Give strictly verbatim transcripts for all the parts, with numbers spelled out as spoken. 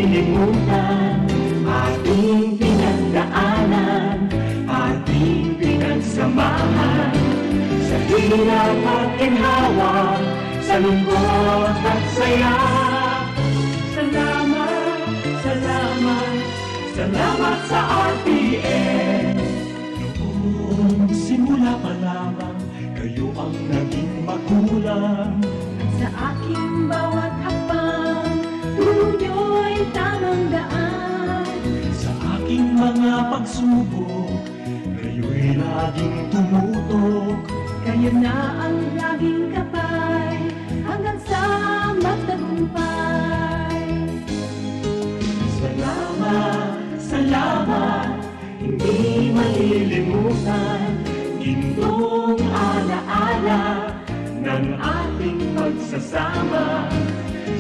Limutan ating pinagdaanan, ating pinagsamahan, sa hirap at ginhawa, sa lungkot at saya. Salamat, salamat, salamat sa R T N. Noong simula pa lamang, kayo ang naging magulang. Sa aking bawat hakbang, turo niyo'y tamang daan. Sa aking mga pagsubok, kayo'y laging tumutok. Kayo na ang laging gabay, hanggang sa magtagumpay. Salamat, salamat, hindi malilimutan, gintong alaala ng ating pagsasama.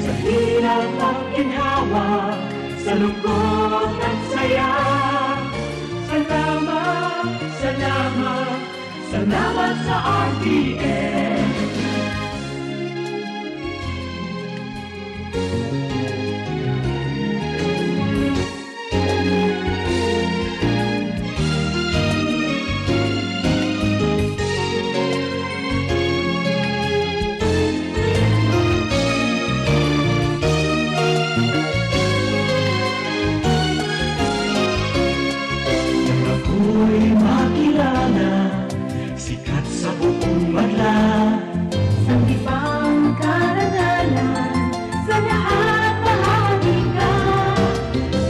Sa hirap at ginhawa, sa lungkot at saya. Salamat, salamat, salamat sa R T N. Nang ako'y makilala, sikat sa buong madla. Sanggipang karangalan, sa lahat bahagi ka.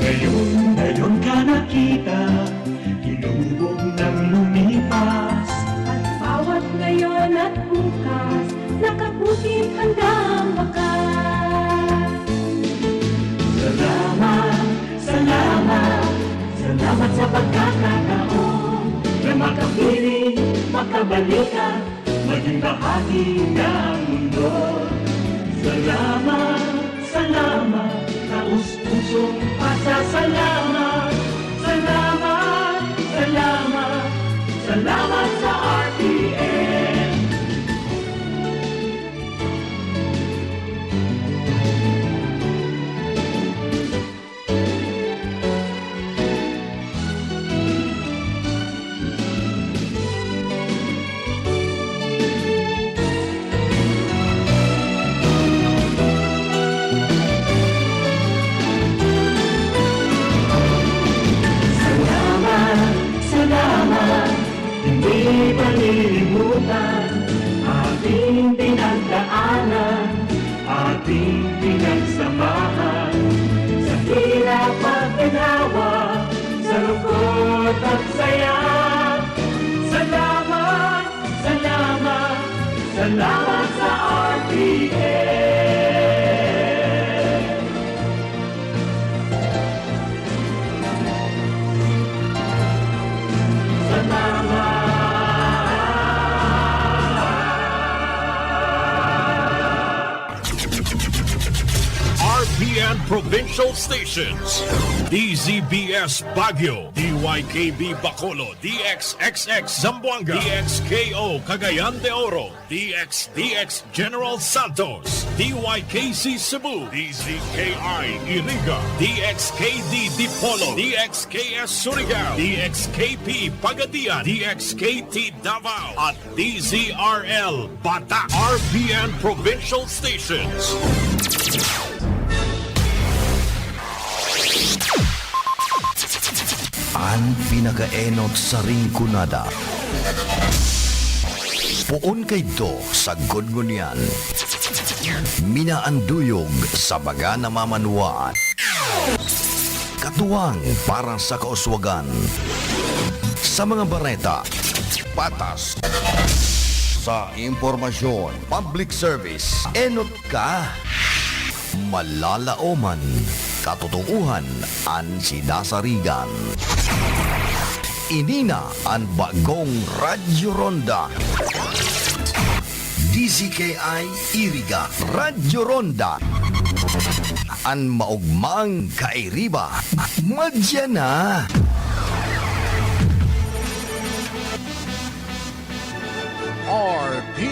Ngayon, ngayon ka nakita, hinubog ng lumipas. At bawat ngayon at bukas, nakaputing handang bakas. Salamat, salamat, salamat sa pagkakataon na makapiling, makabalikan, maging bahagi ng mundo. Salamat, salamat, taos-pusong pasasalamat. Salamat, salamat, salamat sa R T N. Salamat, salamat, hindi malilimutan ating pinagdaanan, ating pinagsamahan. Sa hirap at ginhawa, sa lungkot at saya. Salamat, salamat, salamat sa R T N. Salamat. R P N Provincial Stations, D Z B S Baguio, D Y K B Bacolod, D X X X Zamboanga, D X K O Cagayan de Oro, D X D X General Santos, D Y K C Cebu, D Z K I Iriga, D X K D Dipolog, D X K S Surigao, D X K P Pagadian, D X K T Davao, at D Z R L Batak. R P N Provincial Stations. An pinakaenot sa Rinconada. Poon kaidto sagkod ngunyan. Minaanduyog sa baga na mamanwaan. Katuwang para sa kauswagan. Sa mga bareta, patas. Sa impormasyon, public service, enot ka. Malalaoman, katotoohan an sinasarigan. Ini na an bagong Radyo Ronda. D Z K I Iriga, Radyo Ronda. An maogmang kairiba, madya na. R P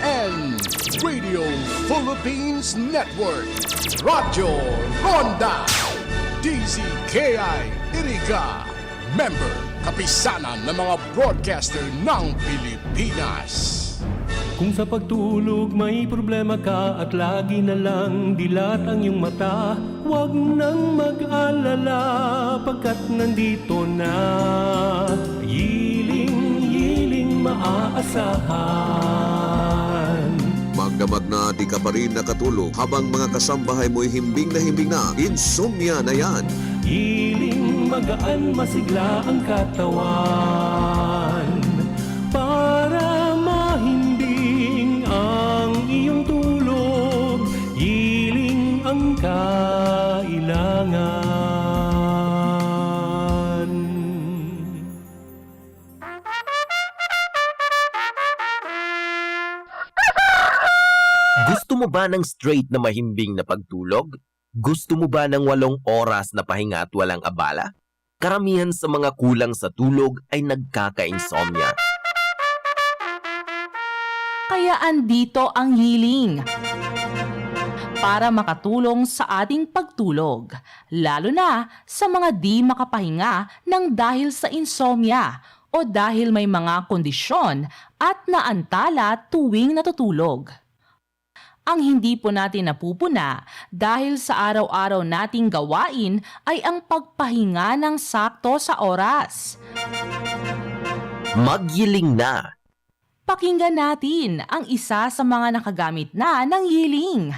N, Radio Philippines Network, Radyo Ronda. D Z K I Iriga, member, Kapisanan ng mga Broadcaster ng Pilipinas. Kung sa pagtulog may problema ka at lagi na lang dilat ang iyong mata, huwag nang mag-alala, pagkat nandito na, Yiling, Yiling maaasahan. Magdamag na di ka pa rin nakatulog habang mga kasambahay mo'y himbing na himbing na, insomnia na yan. Yiling, magaan, masigla ang katawan. Para mahimbing ang iyong tulog, Yiling ang kailangan. Gusto mo ba ng straight na mahimbing na pagtulog? Gusto mo ba ng walong oras na pahinga at walang abala? Karamihan sa mga kulang sa tulog ay nagkaka-insomnia. Kaya andito ang Yiling para makatulong sa ating pagtulog, lalo na sa mga di makapahinga ng dahil sa insomnia o dahil may mga kondisyon at naantala tuwing natutulog. Ang hindi po natin napupuna dahil sa araw-araw nating gawain ay ang pagpahinga ng sakto sa oras. Magyiling na. Pakinggan natin ang isa sa mga nakagamit na ng Yiling.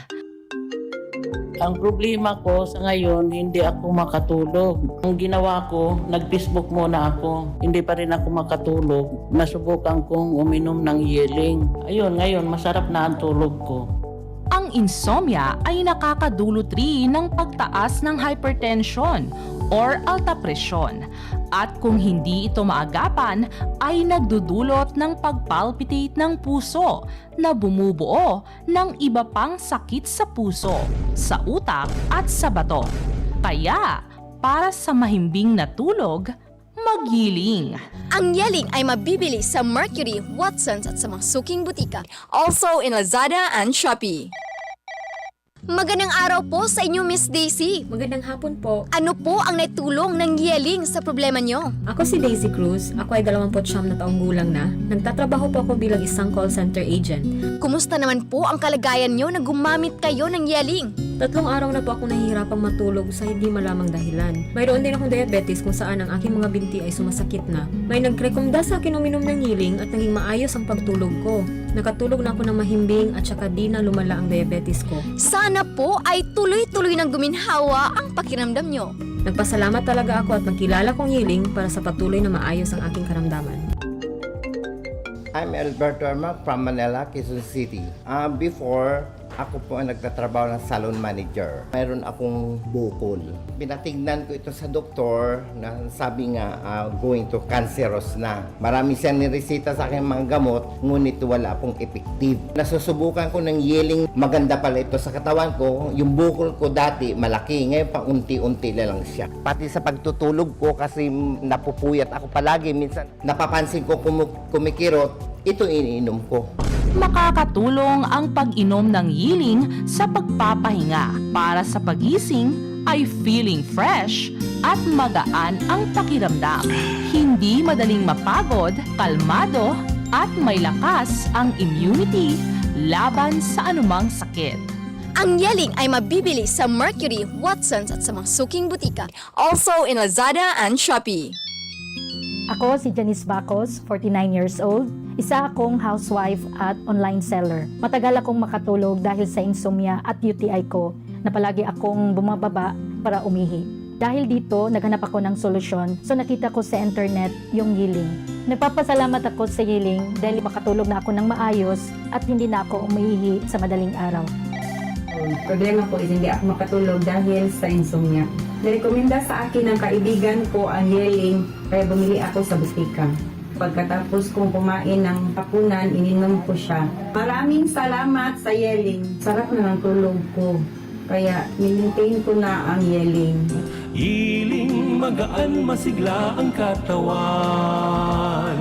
Ang problema ko sa ngayon, hindi ako makatulog. Ang ginawa ko, nag-Facebook muna ako. Hindi pa rin ako makatulog. Nasubukan kong uminom ng Yiling. Ayun, ngayon, masarap na ang tulog ko. Ang insomnia ay nakakadulot rin ng pagtaas ng hypertension or alta presyon. At kung hindi ito maagapan, ay nagdudulot ng pag-palpitate ng puso na bumubuo ng iba pang sakit sa puso, sa utak at sa bato. Kaya, para sa mahimbing na tulog, magyiling. Ang Yiling ay mabibili sa Mercury, Watsons at sa mga suking butika. Also in Lazada and Shopee. Magandang araw po sa inyo, Miss Daisy. Magandang hapon po. Ano po ang naitulong ng Yiling sa problema nyo? Ako si Daisy Cruz. Ako ay dalawampu't siyam na taong gulang na. Nagtatrabaho po ako bilang isang call center agent. Kumusta naman po ang kalagayan nyo na gumamit kayo ng Yiling? Tatlong araw na po ako nahihirapang matulog sa hindi malamang dahilan. Mayroon din akong diabetes kung saan ang aking mga binti ay sumasakit na. May nagrekomenda sa akin uminom ng Yiling at naging maayos ang pagtulog ko. Nakatulog na ako ng mahimbing at saka di na lumala ang diabetes ko. Sana po ay tuloy-tuloy nang guminhawa ang pakiramdam nyo. Nagpasalamat talaga ako at nagkilala kong Yiling para sa patuloy na maayos ang aking karamdaman. I'm Alberto Ermac from Manila, Quezon City. Ah, before, ako po ang nagtatrabaho ng salon manager. Mayroon akong bukol. Pinatignan ko ito sa doktor na sabi nga ah, going to cancerous na. Marami siyang niresita sa akin mga gamot, ngunit wala pong effective. Nasusubukan ko ng Yiling, maganda pala ito sa katawan ko. Yung bukol ko dati malaki, ngayon pa unti-unti na lang siya. Pati sa pagtutulog ko kasi napupuyat ako palagi, minsan napapansin ko kumu- kumikirot, ito iniinom ko. Makakatulong ang pag-inom ng Yiling sa pagpapahinga. Para sa pagising ay feeling fresh at magaan ang pakiramdam. Hindi madaling mapagod, kalmado, at may lakas ang immunity laban sa anumang sakit. Ang Yiling ay mabibili sa Mercury, Watsons at sa mga suking butika. Also in Lazada and Shopee. Ako si Janice Bacos, forty-nine years old. Isa akong housewife at online seller. Matagal akong makatulog dahil sa insomnia at U T I ko na palagi akong bumababa para umihi. Dahil dito, naghanap ako ng solusyon. So nakita ko sa internet yung Yiling. Nagpapasalamat ako sa Yiling dahil makatulog na ako ng maayos at hindi na ako umiihi sa madaling araw. Ang problema ko is hindi ako makatulog dahil sa insomnia. Nirekomenda sa akin ng kaibigan ko ang Yiling, kaya bumili ako sa bustika. Pagkatapos kong kumain ng hapunan, ininom ko siya. Maraming salamat sa Yiling. Sarap na ng tulog ko. Kaya, maintain ko na ang Yiling. Yiling, magaan, masigla ang katawan.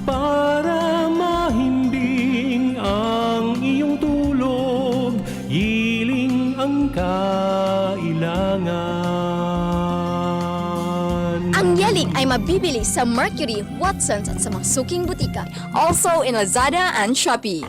Para mahimbing ang iyong tulog, Yiling ang kailangan. Link ay mabibili sa Mercury, Watsons at sa mga suking butika. Also in Lazada and Shopee.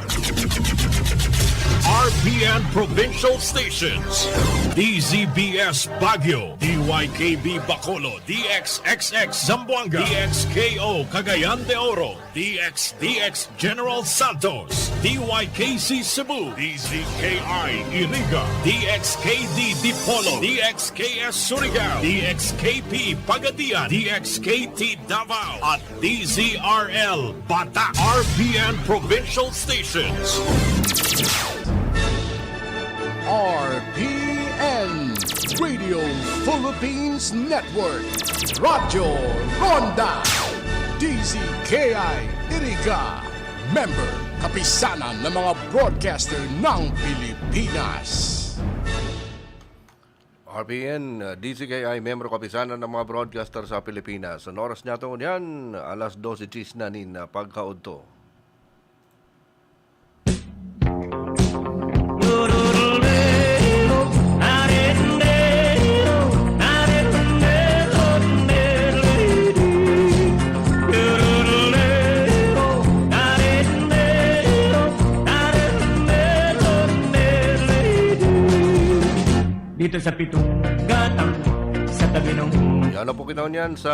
R P N Provincial Stations, D Z B S Baguio, D Y K B Bacolod, D X X X Zamboanga, D X K O Cagayan de Oro, D X D X General Santos, D Y K C Cebu, D Z K I Iriga, D X K D Dipolog, D X K S Surigao, D X K P Pagadian, D X K T Davao, at D Z R L Bata, R P N Provincial Stations. R P N Radio Philippines Network, Radyo Ronda, D Z K I Iriga, member, Kapisanan ng mga Broadcaster ng Pilipinas. R P N, uh, D Z K I, membro kapisanan ng mga broadcaster sa Pilipinas. Ang oras niya to niyan, alas dose chis na nin uh, pagkaudto. Dito sa pitong gatang sa tabi ng Yan na po kita niyan sa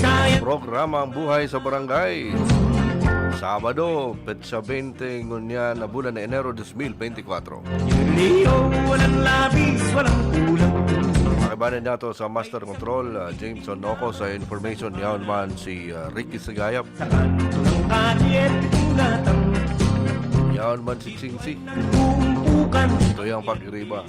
Sayang programa Ang Buhay sa Barangay. Sabado, petsa bente ngunyan na bulan na Enero dos mil bente kwatro. Leo, walang labis, walang kulang. Pakibanan niya to sa Master Control, ah, Jameson Noco, sa information niya man si ah, Ricky Sagayap. Sa kanto ng kalye, pitong gatang Yaon man si Singsi. Nagpuumpukan, Ito yung pagriba.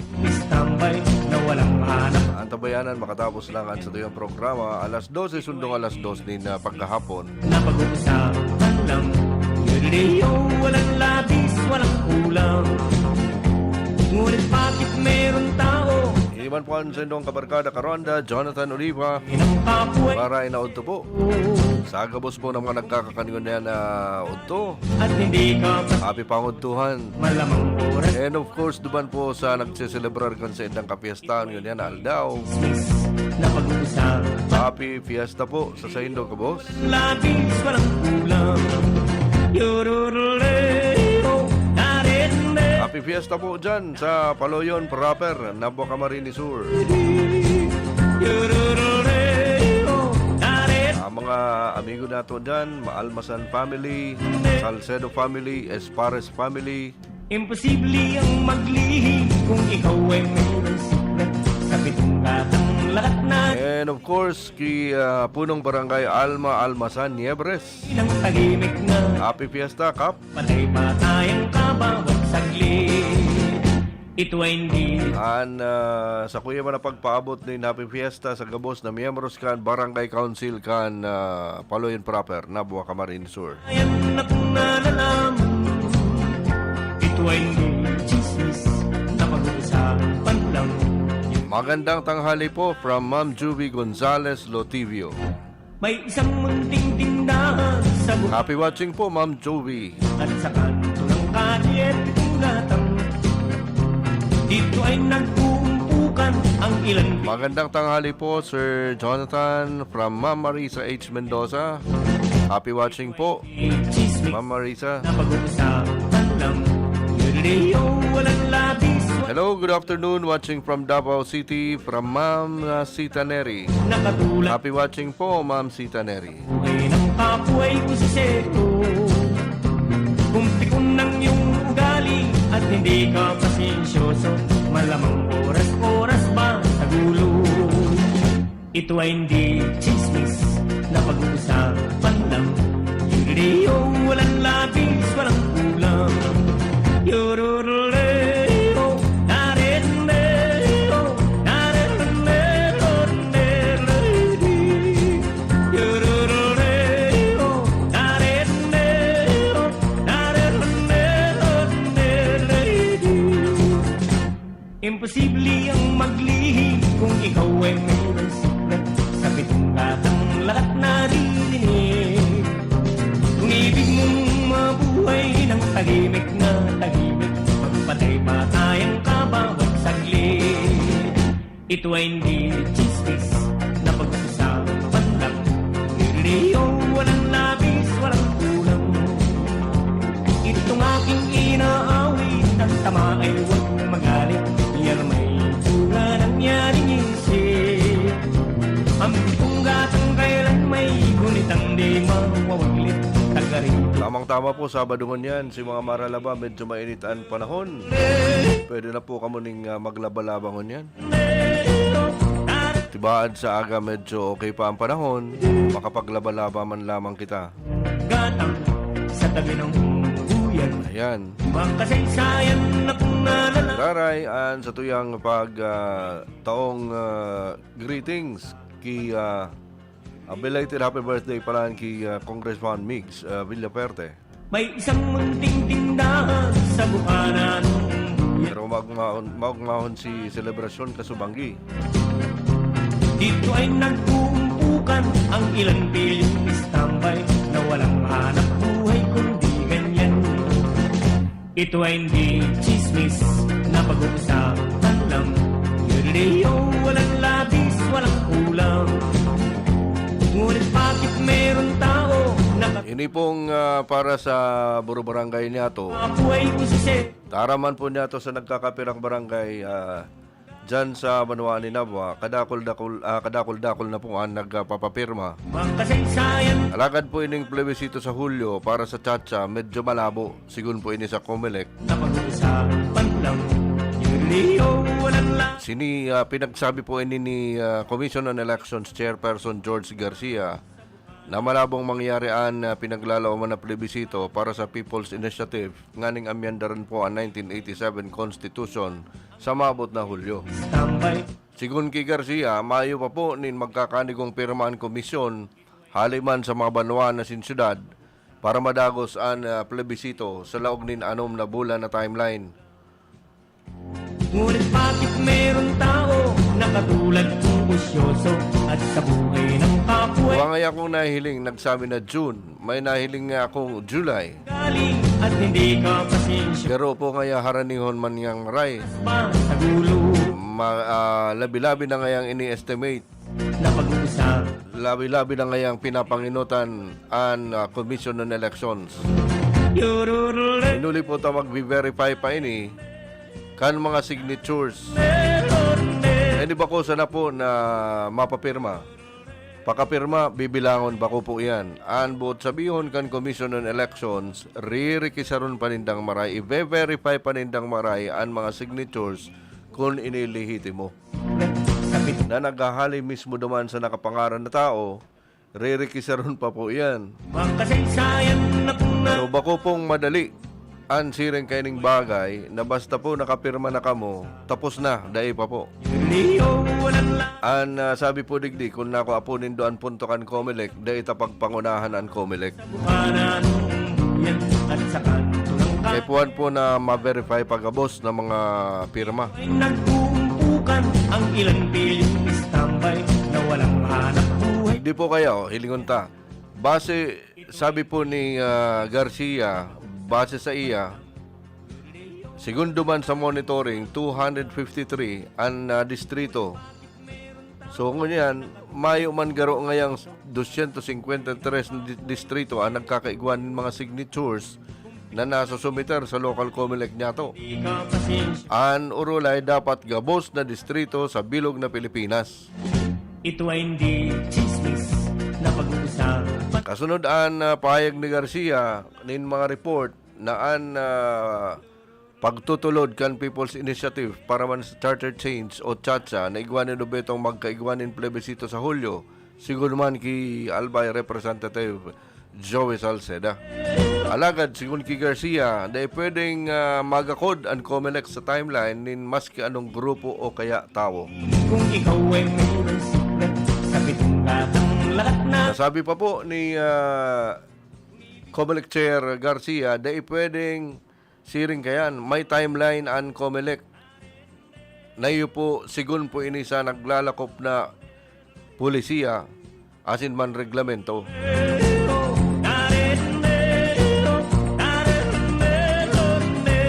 Tambay na walang hanap. Ang tabayanan makatapos lang ang sa tuyang programa alas dose sundong alas dos nin ah, pagkahapon. Napag-uusapan lang. Galileo, walang labis, walang kulang. Ngunit bakit meron tao? Iman po ang sendong kabarkada karonda, Jonathan Oliva. Inang kapuway Para inaudto po. Sa gabos po ng mga nagkakakanyon na yan na udto. at hindi ka pa Happy pangudtuhan. Malamang oras And of course, duman po sa nagseselebrar kan sa indang kapiestahan yun yan, aldaw. Miss, napag-uusapan Happy Fiesta po sa saindo, kabos. Labis, walang kulang. Yorororeo, narende. Happy Fiesta po dyan sa Paloyon proper, Nabua Camarines Sur. Yorororeo, narende. Ang mga amigo nato dyan, Maalmasan family, Salcedo family, Espares family, Imposible ang maglihi kung ikaw ay mayroong sikret sa pitong gatang lahat na And of course, kay ah, Punong Barangay Alma Almasan Niebres. ng tahimik na Happy Fiesta, Kap! patay-patay ang kabawat saglit. Ito ay hindi An ah, sa kuya man ang pagpaabot nin Happy Fiesta sa gabos na miyembros kan Barangay Council kan ah, Paloyan Proper, Nabua, Camarines Sur. Ayan na kung nalalaman. Ito ay hindi chismis na pag-uusapan lang. Magandang tanghali po from Ma'am Juvie Gonzalez Lotivio. May isang munting tindahan sa bukid Happy watching po, Ma'am Juvie. at sa kanto ng kalye, pitong gatang. Dito ay nagkuumpukan ang ilan Magandang tanghali po, Sir Jonathan, from Ma'am Marisa H. Mendoza. Happy watching po, chismis Ma'am Marisa. na pag-uusapan lang. Galileo, walang labis, Hello, good afternoon. Watching from Davao City, from Ma'am uh, Sita Neri. nakatulad Happy watching po, Ma'am Sita Neri. Buhay ng kapoy kusisero. Kung pikon ng iyong ugali at hindi ka pasensyoso, malamang oras-oras ba sa gulo. Ito ay hindi chismis na pag-uusapan lang. Galileo, walang labis, walang kulang. Yorororeo, narendeo, narendeo, narendeo. Yorororeo, narendeo, narendeo, narendeo. Imposible ang maglihi kung ikaw ay mayroong sikret sa pitong gatang lahat naririnig. Kung ibig mong mabuhay ng tahimik na tahimik, magpatay-patay ang kabawat saglit. Ito ay hindi chismis na Tama po, Sabado ngunyan, si mga maralaba, medyo mainit an panahon. Pwede na po kamo ning, ah, maglaba-laba ngunyan. Tibaad sa aga, medyo okay pa ang panahon, makapaglaba-laba man lamang kita. Gatang sa tabi ng buyan. Ayan. Makasaysayan na kung nalala. Raray, an sa tuyang pag, ah, taong, ah, greetings ki, ah, a belated happy birthday pala ki, ah, Congressman Migs, ah, Villaferte. May isang munting tindahan sa bukana ng buyan. Pero maugmahon, maugmahon si selebrasyon kasubanggi. Dito ay nagpuumpukan ang ilang pilyong istambay na walang hanap buhay kundi ganyan. Ito ay hindi chismis na pag-uusapan lang. Yun, walang labis, walang kulang. Ngunit bakit meron tao na Ini pong, ah, para sa Buro Barangay niyato. Buhay ko si Sir. Taraman po niyato sa nagkakapirang barangay, ah, dyan sa banwaan ni Nabua, kadakul-dakul, ah, kadakul-dakul na po ang nagpapapirma. Makasaysayan. Alagad po ining plebisito sa Hulyo para sa Chacha, medyo malabo, sigon po ini sa Comelec. Na pag-uusapan lang, yun, walang la- Sini, ah, pinagsabi po ini ni, ah, Commission on Elections Chairperson George Garcia, na malabong mangyari an, ah, pinaglalaoman na plebisito para sa People's Initiative nganing amyandaran po an nineteen eighty-seven Constitution sa maabot na Hulyo. Tambay. Sigon ki Garcia, mayo pa po nin magkakanigong pirma an komisyon hali man sa mga banwaan asin syudad para madagos an, ah, plebisito sa laog nin anom na bulan na timeline. Ngunit bakit meron tao na katulad kong busyoso at sa buhay ng kapwa? Wa ngaya akong nahiling nagsabi na June, may nahiling nga akong July. Galing at hindi ka pasensya. Pero po ngaya haranihon man ngang maray. Ba sa gulo? Ma-, ah, labi-labi na ngayang ini-estimate. Na pag-uusap. Labi-labi na ngayang pinapanginotan an, ah, Commission on Elections. Yururule. Inuli po ta magbe-verify pa ini kan mga signatures. Hindi ba ko sana po na mapapirma? Pakapirma, bibilangon, bako po iyan. An boot sabihon kan Commission on Elections, ririkisaron pa nindang maray, ibe-verify pa nindang maray an mga signatures kun ini lehitimo. Na naghahali mismo duman sa nakapangaran na tao, ririkisaron pa po iyan. Makasaysayan na kung na- So, bako pong madali an siring kaining bagay na basta po nakapirma na kamo, tapos na, dai pa po. Leo, walang la- An, ah, sabi po digdi, kun nako apo nindo an punto kan Comelec, dai ta pagpangunahan an Comelec. Bukanan, yan, at sa kanto ng ka- Kay puwan po na ma-verify pagabos na mga pirma. Ay nagkuumpukan ang ilang pilyong istambay na walang hanap buhay. Di po kaya, oh, hilingon ta. Base, sabi po ni, ah, Garcia, base sa iya, segundo man sa monitoring, two hundred fifty-three an, ah, distrito. So, ngunyan, mayo man garo ngayang dosyentos singkwenta y tres na di-, distrito ang nagkakaigwa nin mga signatures na nasusumiter sa local Comelec niyato. An Urulay dapat gabos na distrito sa bilog na Pilipinas. Ito ay hindi chismis na pag-uusapan. Kasunod an, ah, pahayag ni Garcia nin mga report na an, ah, pagtutulod kan People's Initiative para man sa charter change o CHACHA na igwa ni Lobetong magkaigwa nin plebisito sa Hulyo, sigon man ki Albay Representative Joey Salceda. Alagad, sigon ki Garcia, dai pwedeng, ah, magakod an Comelec sa timeline nin maski anong grupo o kaya tawo. Kung ikaw ay may secret sa pitong gatang lahat na Nasabi pa po ni, ah, Comelec Chair Garcia, dai pwedeng siring kayan, may timeline an Comelec. Naiyo po, sigon po ini sa naglalakop na pulisiya asin man reglamento.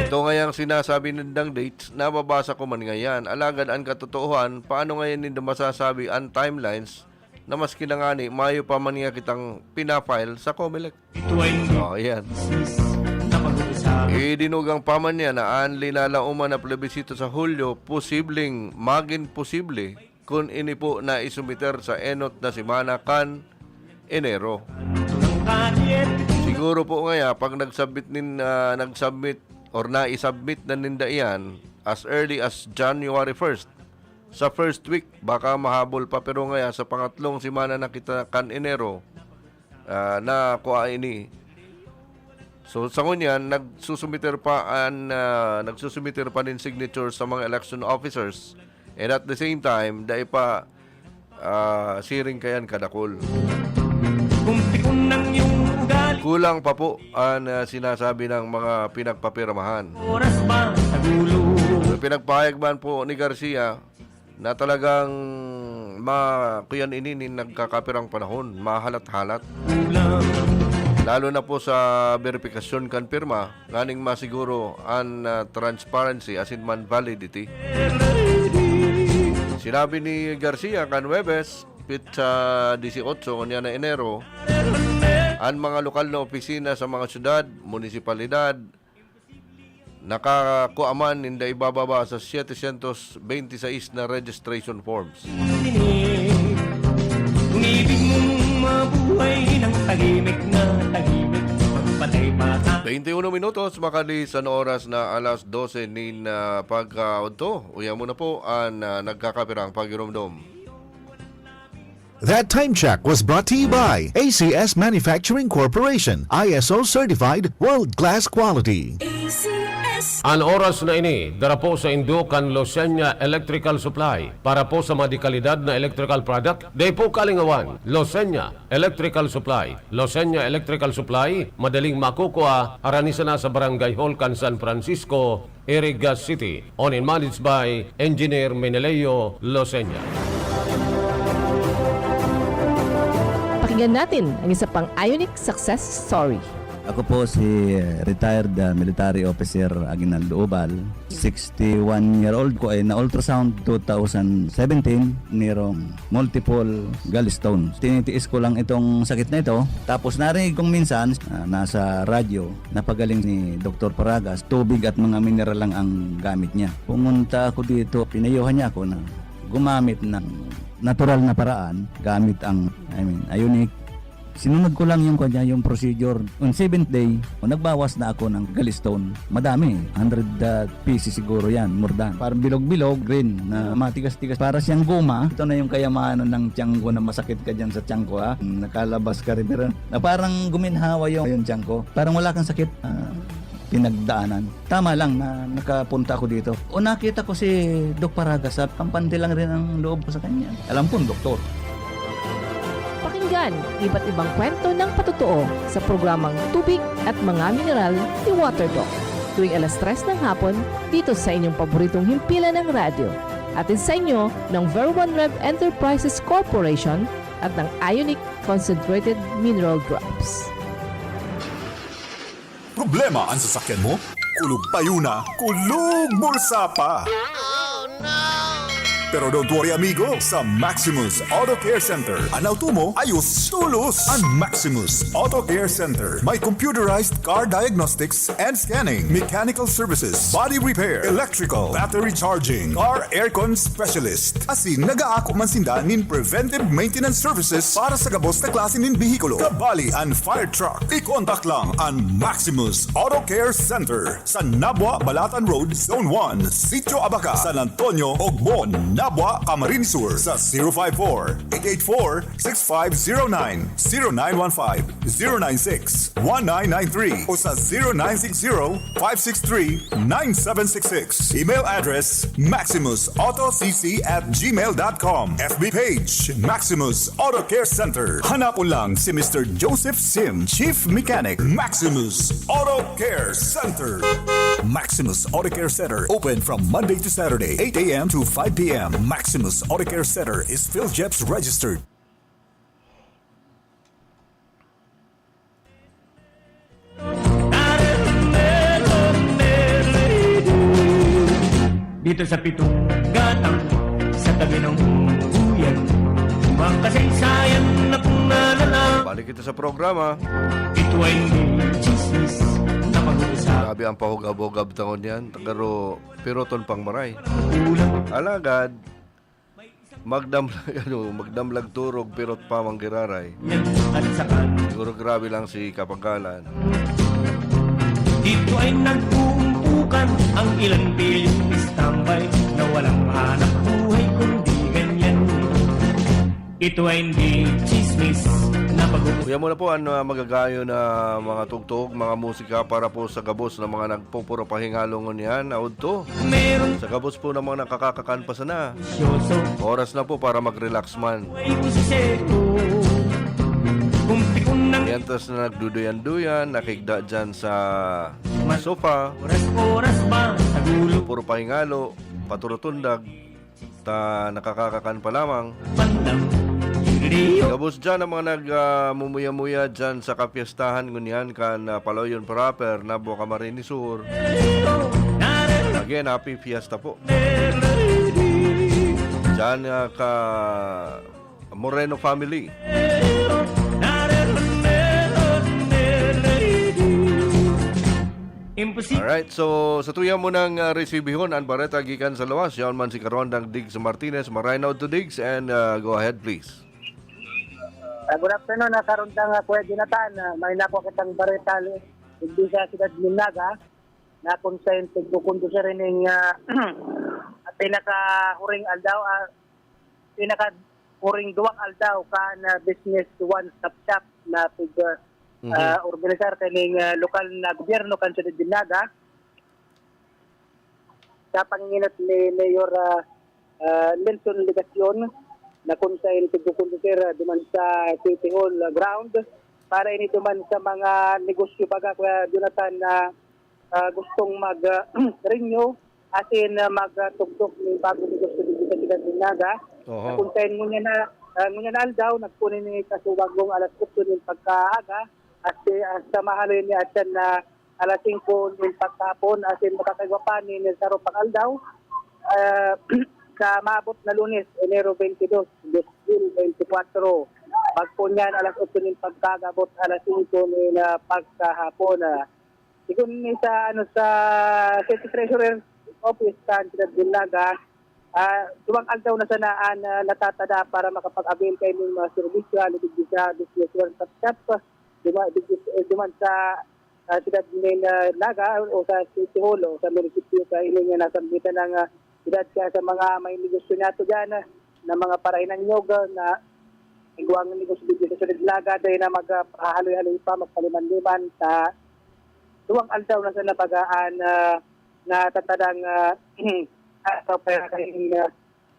Ito ngayang sinasabi nindang dates, nababasa ko man ngayan. Alagad an katotoohan, paano ngayon nindo masasabi an timelines na maski na ngani, mayo pa man nga kitang pina-file sa Comelec? Ito ay hindi Oh, ayan. business na pag-uusapan. Idinugang pa man niya na an linalaoman na plebisito sa Hulyo posibleng magin posible kun ini po na isumiter sa enot na semana kan Enero. Ito ng kalye. Siguro po ngaya, pag nag-submit nin, ah, nag-submit or nai-submit na ninda iyan as early as January first, sa first week, baka mahabol pa. Pero ngaya, sa pangatlong semana na kita kan Enero, ah, na kua ini. So, sa ngunyan, nagsusumiter pa an, ah, nagsusumiter pa nin signature sa mga election officers. And at the same time, dai pa, ah, siring kayan kadakul. Kung pikon ng iyong ugali. Kulang pa po ang, ah, sinasabi ng mga pinagpapirmahan. Oras ba sa gulo? So, pinagpahayag man po ni Garcia na talagang ma-, kuyan ini nin nagkakapirang panahon, mahalat-halat. Kulang. Lalo na po sa beripikasyon kan pirma, nganing masiguro an, ah, transparency asin man validity. Sinabi ni Garcia kan Huwebes, petsa dieciocho niya na Enero, an mga lokal na opisina sa mga syudad, munisipalidad, nakakua man ninda ibababa sa setecientos veintiseis na registration forms. Kung ibig mong mabuhay ng tahimik na tahimik, magpatay pa ka. Twenty-uno minutos, makalisan oras na alas dose nin, ah, pagkaodto. Uya mo na po an, ah, nagkakapirang pagiromdom. That time check was brought to you by A C S Manufacturing Corporation, I S O certified, world-class quality. A C S. An oras na ini, dara po sa indo kan Losenya Electrical Supply. Para po sa mga dekalidad na electrical product, dai po kalingawan. Losenya Electrical Supply. Losenya Electrical Supply, madaling makukua, harani sana sa Barangay Hall kan San Francisco, Iriga City. Owned and managed by Engineer Meneleo Losenya. Pakinggan natin ang isa pang Ionic success story. Ako po si, eh, retired, ah, military officer Aguinaldo Ubal. Sixty-one year old ko ay na-ultrasound two thousand seventeen, nirong multiple gallstones. Tinitiis ko lang itong sakit na ito. Tapos narinig kong minsan, ah, nasa radyo, napagaling ni Doktor Paragas, tubig at mga mineral lang ang gamit niya. Pumunta ako dito, pinayuhan niya ako na gumamit ng natural na paraan gamit ang, I mean, Ionic. Sinunod ko lang yung kanya, yung procedure. On seventh day, o, nagbawas na ako ng gallstone. Madami, hundred, ah, pieces siguro yan, more than. Parang bilog-bilog, green, na matigas-tigas. Para siyang goma, ito na yung kayamanan ng tiyan ko na masakit ka dyan sa tiyan ko, ha? Nakalabas ka rin, pero na parang guminhawa yung, yung tiyan ko. Parang wala kang sakit. Ah, pinagdaanan. Tama lang na nakapunta ako dito. O nakita ko si Doc Paragas, sa kampante lang rin ang loob ko sa kanya. Alam kong doktor. Pakinggan iba't ibang kwento ng patotoo sa programang Tubig at Mga Mineral ni Water Doc. Tuwing alas tres ng hapon, dito sa inyong paboritong himpilan ng radyo. Hatid sa inyo ng Ver One Rev Enterprises Corporation at ng Ionic Concentrated Mineral Drops. Problema ang sasakyan mo? Kulog payo na, kulog bulsa pa! Pero don't worry, amigo. Sa Maximus Auto Care Center, an auto mo, ayos, tulos. An Maximus Auto Care Center may computerized car diagnostics and scanning, mechanical services, body repair, electrical, battery charging, car aircon specialist. Asin, nag-aako man sinda nin preventive maintenance services para sa gabos na klase nin behikulo, kabali an fire truck. I-contact lang an Maximus Auto Care Center sa Nabua, Balatan Road, Zone one, Sitio Abaca, San Antonio, Ogbon, Nabua, Camarines Sur, sa zero five four, eight eight four, six five zero nine, zero nine one five, zero nine six, one nine nine three o sa zero nine six zero, five six three, nine seven six six. Email address, maximus auto c c at gmail dot com. F B page, Maximus Auto Care Center. Hanapon lang si Mister Joseph Sim, Chief Mechanic, Maximus Auto Care Center. Maximus Auto Care Center, open from Monday to Saturday, eight a m to five p m. Maximus Auto Care Center is PhilGEPS registered. Dito sa pitong gatang, sa tabi ng buyan, mga kasaysayan na kung nalala. Balik kita sa programa. Ito ay hindi chismis na pag-uusap. Grabe ang pahugab-hugab taon yan. Pero, pero ton pang maray. Kulang. Alagad, Magdamlag, ano, magdamlag turog, pirot pa manggiraray. Yan at saka Siguro grabe lang si Kapangkalan. Dito ay nagpuumpukan ang ilang bilyong istambay na walang hanap buhay kundi ganyan. Ito ay hindi chismis na pag-uusap. Kuya mo na po ang uh, magagayo na mga tugtog, mga musika para po sa gabos na mga nagpupuro pahingalo ngunyan, audto. Sa gabos po ng mga nakakakakan pa sana. Oras na po para mag-relax man. Mientras na nagduduyan-duyan, nakigda dyan sa sofa. Puro pahingalo, paturutundag, ta nakakakakan pa lamang. Gabos dyan ang mga nagmumuya-muya dyan sa kapiestahan ngunyan kan uh, Paloyon Proper, Nabua, Camarines Sur. Again, happy fiesta po. Diyan uh, ka Moreno family. Alright, so sa tuya mo nang uh, resibihon ang bareta gikan sa lawas, yaon man si Karondang Diggs Martinez. Maray na to Diggs and uh, go ahead please. Uh, good afternoon, uh, Karondang uh, Kuya Jonathan. Uh, may nako kitang bareta digdi sa Siyudad Minaga na kung sa yung tigkukundo siya rin yung uh, pinakahuring aldaw, uh, pinakahuring duwang aldaw kan uh, business one-stop shop na pig uh, mm-hmm. uh, organisar kaning uh, lokal na gobyerno kan Siyudad Dinaga. Sa panginginot ni Mayor uh, uh, Nelson Legacion na kung sa yung tigkukundo siya uh, duman sa City Hall uh, ground para ini duman sa mga negosyo baga Kuya Jonathan na uh, gustong mag-renew uh, as in uh, magtugtog ng bagong negosyo dito sa Siyudad Dinaga. Uh-huh. Kung sa ngunyan na uh, ngunyan na aldaw, nagpunin ni Kasubagong alas otso ng pagkaaga at uh, sa mahaloy ni Atyan na alas singko ng pagkahapon as in makakagwa pa ni Saro Pangaldaw uh, sa maabot na lunes, Enero twenty-two, twenty twenty-four. Magpunyan alas otso ng pagkagabot alas singko ng uh, pagkahapon. Uh, Sigun ni sa ano sa City Treasurer Office sa Siyudad Dinaga, ah, duwang aldaw na sana an uh, natatada para makapag-avail kay mga serbisyo halin digdi sa District One Shop, duma, digdi, eh, duman sa uh, Siyudad ni uh, Naga o sa City Hall o sa munisipyo sa ining uh, nasambitan ng uh, siyudad kaya sa mga may negosyo nato diyan uh, na mga parahinanyog uh, na igwang negosyo digdi sa Siyudad Naga dahil na magpahaloy-haloy pa, magpaliman-liman sa duwang aldaw na sa nabagaan uh, na tatadang uh, sa pera kay uh,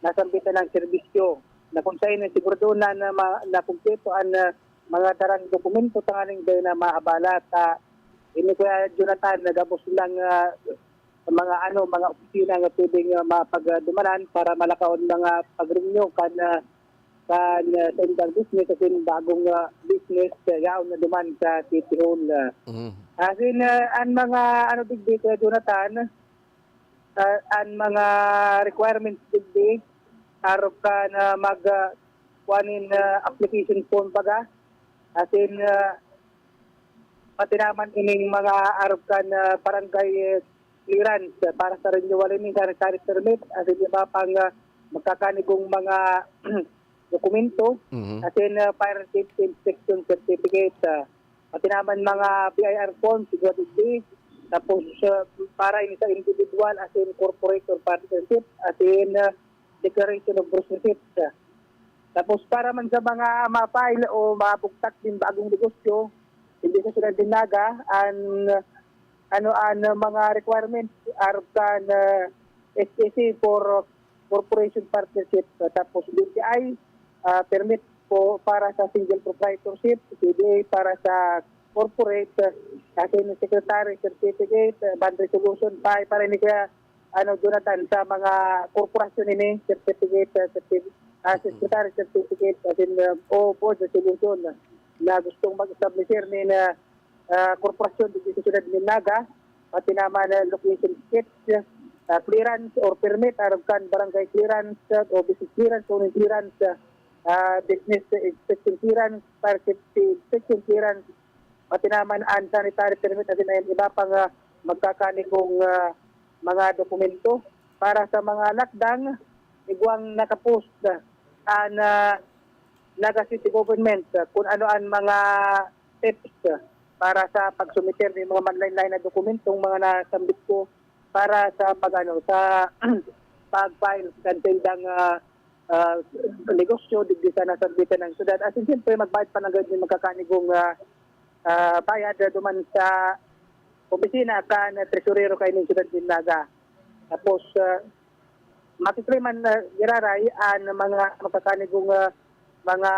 nasambitan ng serbisyo na kung sa inyo sigurado na na, ma, na kumpleto ang uh, mga darang dokumento tanganing dahil na maabala ta ini Kuya Jonathan nagabos lang uh, mga ano mga opisina nga pwedeng uh, mapagdumanan para malakaw ang mga pag-renew kan uh, kan uh, sa indang business asin bagong uh, business uh, yaon na duman sa City Hall. Uh. Mm. Asin uh, ang mga ano digdi Kuya Jonathan, uh, ang mga requirements digdi arog ka na mag uh, kuanin uh, application form baga. Asin uh, pati naman ining mga arog kan uh, barangay uh, clearance uh, para sa renewal ini sanitary permit asin iba pang uh, magkakanigong mga dokumento, mm-hmm. As in uh, fire safety inspection certificate, uh, pati naman mga B I R form, siguro digdi, tapos uh, para ini sa individual, as in corporate or partnership, as in uh, declaration of receipts. Uh, tapos para man sa mga ma-file o mabugtak din bagong negosyo, hindi sa Siyudad Dinaga, ang ano ang mga requirements arog kan uh, S K C for corporation partnership, uh, tapos B P I uh, permit po para sa single proprietorship, C D A para sa corporate, uh, as in secretary certificate, uh, bond resolution, pa para ni kaya ano Jonathan sa mga korporasyon ini certificate, uh, certificate uh, secretary certificate as in uh, o board resolution na gustong mag-establisher ni na uh, korporasyon dito sa siyudad ni Naga, pati naman uh, location sketch, uh, clearance or permit arog kan barangay clearance uh, o business clearance, zoning clearance, uh, uh, business inspection clearance, fire safety inspection clearance, pati naman ang sanitary permit at iba pang uh, magkakanigong uh, mga dokumento para sa mga lakdang igwang nakapost uh, an, ah, Naga City Government, ah, kun ano an mga steps, ah, para sa pagsumiter nin mga manlaen-laen na dokumentong mga nasambit ko para sa pag-ano, sa pag-file kan saindang, ah, ah, negosyo digdi sa nasambitan na syudad. Asin siyempre magbayad pa nanggad nin magkakanigong, ah, ah, bayad, ah, duman sa opisina kan tresurero kaining syudad nin Naga. Tapos, ah, makiklima na giraray an mga makakanigong, ah, mga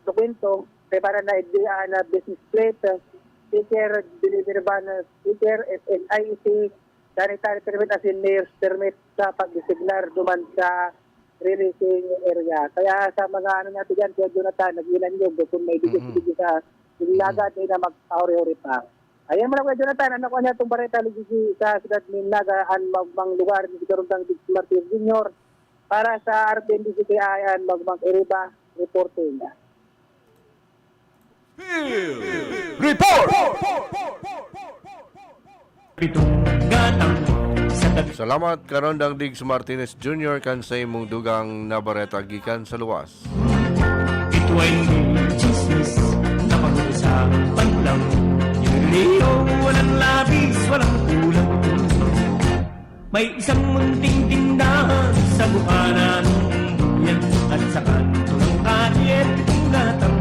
dokumento, kaibahan na igdi an, ah, business plate, ah, sticker, delivery van, ah, sticker, S S I C, sanitary permit, asin mayor's permit sa pagdesignar duman sa releasing area. Kaya sa mga ano natin dyan, Kuya Jonathan, nag-iinanyog kung may digit Mhm. digit sa Naga, di na magpahuri-huri pa. Ayan mo na, Kuya Jonathan, ano ko niya itong bareta, Luigi, sa siyudad ni Naga, an magmang lugar ni Dorotang Diggs Martinez Junior para sa R T N D C K I, an magmang Iriba, reporting. Report! Pitong gatang sa tabi. Salamat, Karondang Diggs Martinez Junior, kan sa imong dugang na bareta gikan sa luwas. Ito ay hindi chismis na pag-uusapan lang. Yung Leo, walang labis, walang kulang. May isang munting tindahan sa bukana ng duyan at sa kanto ng kalye, pitong gatang.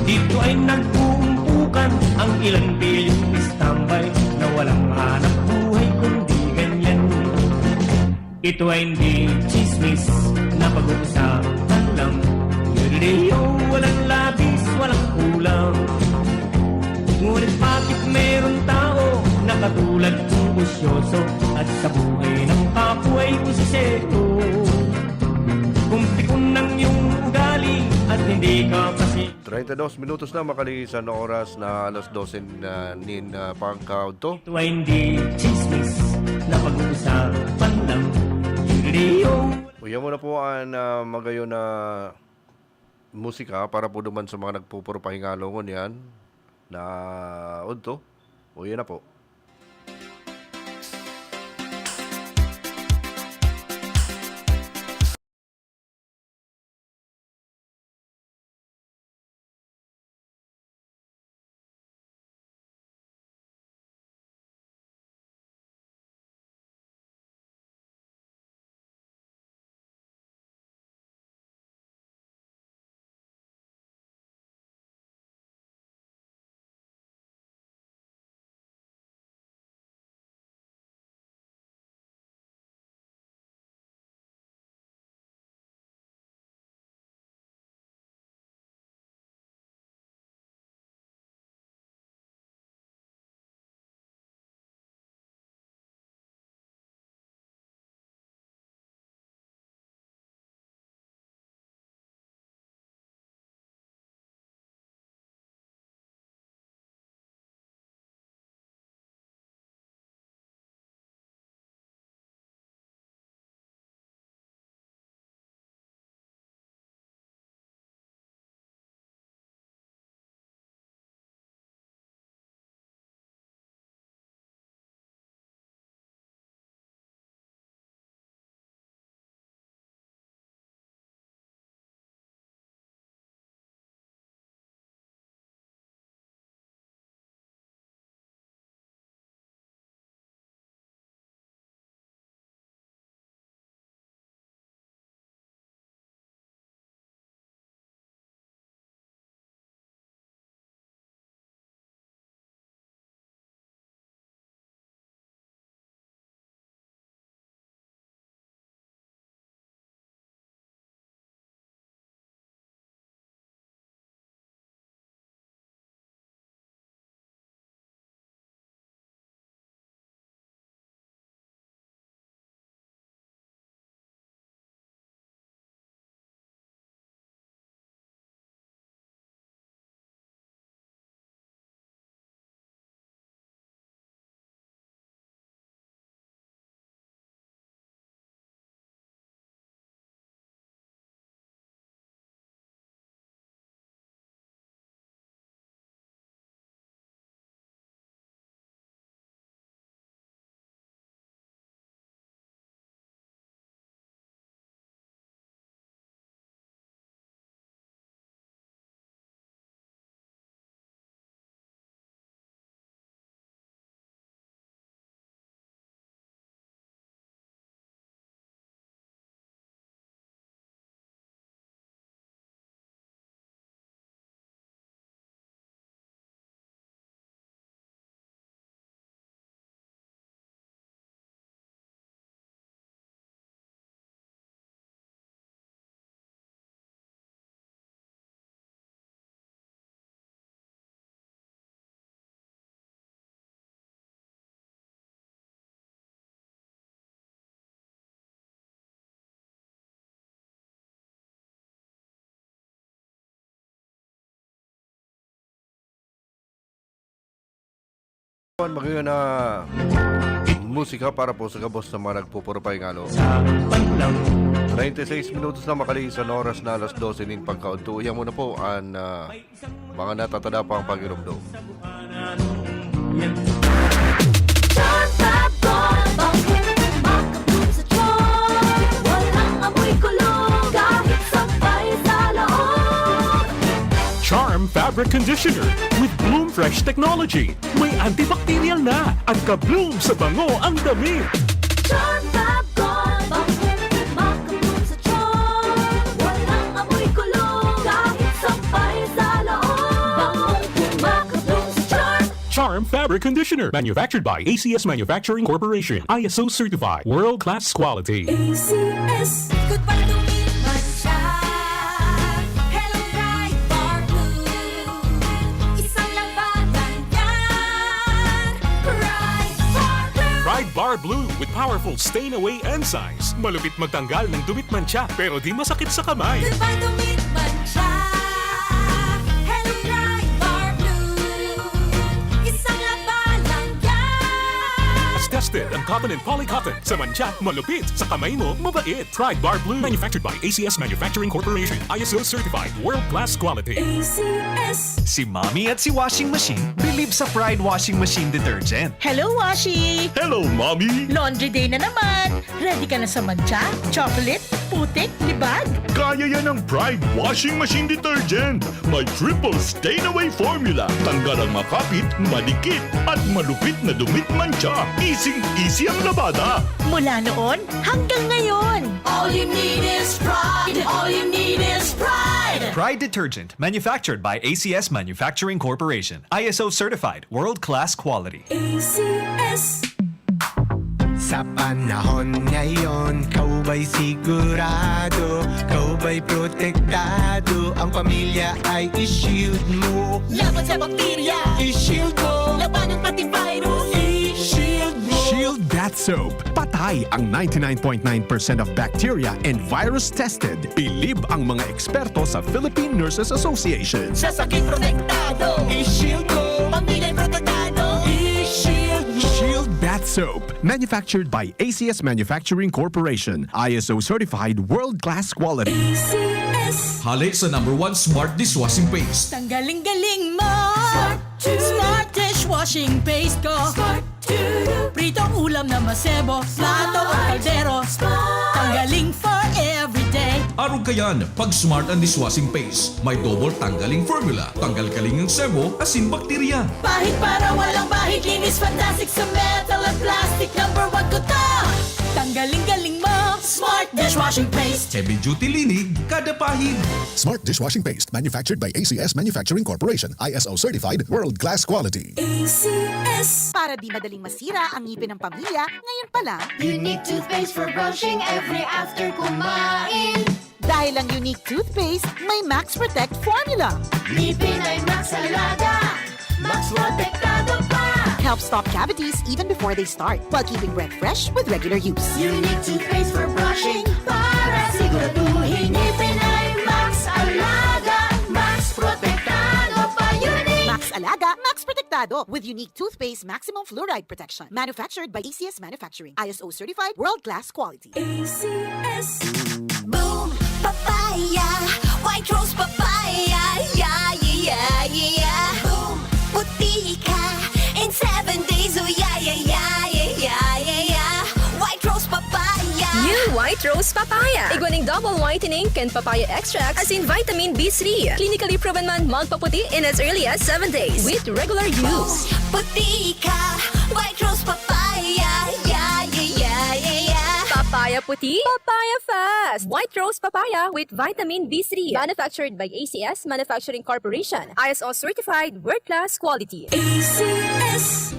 Dito ay nag-uumpukan ang ilang pilyong tambay na walang hanap buhay kundi ganyan. Ito ay hindi chismis na pag-uusapan lang. Galileo, walang labis, walang kulang. Ngunit bakit meron tao na katulad kong busyoso at sa buhay ng kapuhay busisero? Kung pikon ng iyong ugali at hindi ka pasi- Treinta y dos minutos na makalisan na oras na alas dose na nin, ah, pagkaudto. Ito ay hindi chismis na pag-uusapan lang. Galileo. Uya mo na po ang, ah, magayon na musika para po duman sa mga nagpupurupahingalongon yan na udto. Uya na po. Magayon na musika para po sa gabos na mga nagpupurupay ngalo. Ninety-six minutos na makaliis an oras na alas dose nin pagkaudto. Iyan muna po an, ah, mga natatada pang pagirumdom. Charm Fab Gold, bangkong makabloom sa charm. Walang amoy kulog, kahit sampay sa loob. Charm Fabric Conditioner with Bloom Fresh Technology. May antibacterial na at ka-bloom sa bango ang damit. Charm Fab Gold, bangkong makabloom sa charm. Walang amoy kulog, kahit sampay sa loob. Bangkong makabloom sa charm. Charm Fabric Conditioner, manufactured by A C S Manufacturing Corporation, I S O certified, world class quality. A C S. Goodbye to me, mantsa. Hello, Pride Bar Blue. Isang labanan yan. Pride Bar Blue. Pride Bar Blue with powerful stain away enzymes. Malupit magtanggal ng dumi at mantsa, pero di masakit sa kamay. Goodbye to me, mantsa. Hello, Pride Bar Blue. Isang labanan yan. Tested ang cotton and poly cotton. Sa mantsa, malupit. Sa kamay mo, mabait. Pride Bar Blue. Manufactured by A C S Manufacturing Corporation. I S O certified. World class quality. A C S. Si Mommy at si Washing Machine believe sa Pride Washing Machine Detergent. Hello, Washi! Hello, Mommy! Laundry day na naman! Ready ka na sa mantsa, chocolate, putik, libag? Kaya yan ng Pride Washing Machine Detergent. May triple stain away formula. Tanggal ang makapit, madikit, at malupit na dumi at mantsa. Easy-easy ang labada. Mula noon hanggang ngayon! All you need is Pride. All you need is Pride. Pride Detergent, manufactured by A C S Manufacturing Corporation. I S O certified, world-class quality. A C S. Sa panahon ngayon, kaw ba'y sigurado? Kaw ba'y protektado? Ang pamilya ay i-shield mo. Laban sa bakterya, I-shield mo. Labanan pati virus, i-shield mo. Shield Bath Soap. Patay ang ninety-nine point nine percent of bacteria and virus tested. Bilib ang mga eksperto sa Philippine Nurses Association. Sa sakit protektado, i-shield mo. Pamilya protektado, i-shield mo. Shield Bath Soap. Manufactured by A C S Manufacturing Corporation. I S O certified world-class quality. A C S. Hale sa number one smart dishwashing paste. Tanggaling galing mo! Smart to. Smart dishwashing paste ko! Smart to. Pritong ulam na masebo, plato o kaldero. Tanggaling for everyday. Arog kayan, pag smart ang dishwashing paste, may double tanggaling formula, tanggal kaling ang sebo, asin bakterya. Pahid para walang bahid, linis fantastic sa metal at plastic. Number one ko to! Tanggaling galing mo! Smart dishwashing paste! Heavy duty linig, kada pahid. Smart dishwashing paste, manufactured by A C S Manufacturing Corporation, I S O certified, world-class quality. A C S. Para di madaling masira ang ngipin ng pamilya, ngayon pa lang, Unique toothpaste for brushing every after kumain. Dahil ang Unique Toothpaste may Max Protect Formula. Ngipin ay Max Alaga, Max Protektado pa. Helps stop cavities even before they start, while keeping breath fresh with regular use. Unique toothpaste for brushing para siguraduhin ngipin ay Max Alaga, Max Protektado pa. Unique. Max Alaga, Max Protektado with Unique Toothpaste Maximum Fluoride Protection. Manufactured by A C S Manufacturing. I S O certified, world-class quality. A C S. Boom! Papaya! White Rose Papaya! Yeah, yeah, yeah, yeah! Boom! Puti ka in seven days! Oh, yeah, yeah, yeah, yeah, yeah, yeah, yeah! White Rose Papaya! New White Rose Papaya. Igwa ning double whitening kan papaya extract asin vitamin B three. Clinically proven man magpaputi in as early as seven days with regular use. Puti ka! White Rose Papaya! Yeah, yeah, yeah, yeah, yeah! Papaya puti, papaya fast. White Rose Papaya with vitamin B three. Manufactured by A C S Manufacturing Corporation. I S O certified, world class quality. A C S.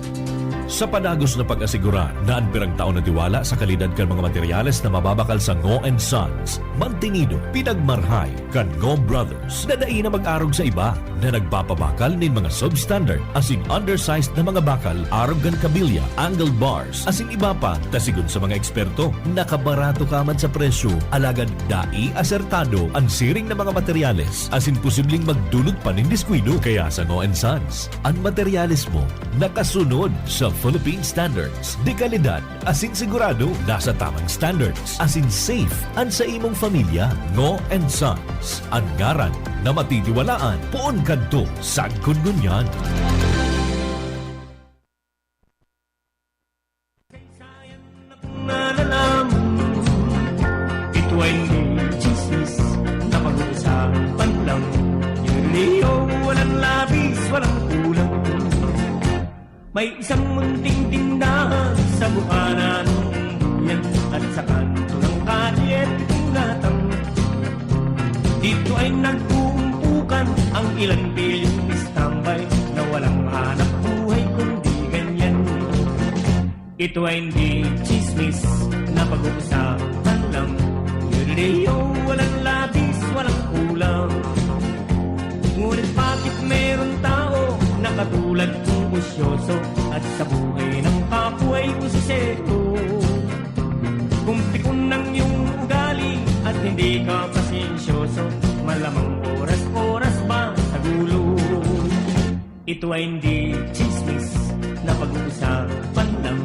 Sa padagos na pag-asigurar na an pirang taon na tiwala sa kalidad kan mga materyales na mababakal sa Ngo and Sons, mantinido, pinagmarhay kan Ngo Brothers na dai na mag-arog sa iba na nagpapabakal nin mga substandard asin undersized na mga bakal arog kan kabilya, angle bars, asin iba pa, ta sigon sa mga eksperto, nakabarato ka man sa presyo, alagad dai asertado an siring na mga materyales asin posibleng magdulot pa nin diskuido. Kaya sa Ngo and Sons, an materyales mo nakasunod sa Philippine standards, de kalidad asin sigurado nasa tamang standards, asin safe an sa imong pamilya. Ngo and Sons, an ngaran na matitiwalaan poon kadto sagkod ngunyan. Nalalam, ito ay hindi chismis na pag-uusapan lang. Yung Leo, walang labis, walang kulang. May isang munting tindahan sa Bukana ng Buyan at sa kanto ng Kalye Pingatang. Dito ay nag-uumpukan ang ilan bilyong tambay na walang hanap buhay kundi ganyan. Ito ay hindi chismis na pag-uusapan lang. Yun Leo, walang labis, walang kulang. Ngunit bakit meron tao na katulad kong busyoso at sa buhay ng kapwa ay busisero? Kung pikon ang iyong ugali at hindi ka pasensyoso, malamang oras-oras ba sa gulo? Ito ay hindi chismis na pag-uusapan lang.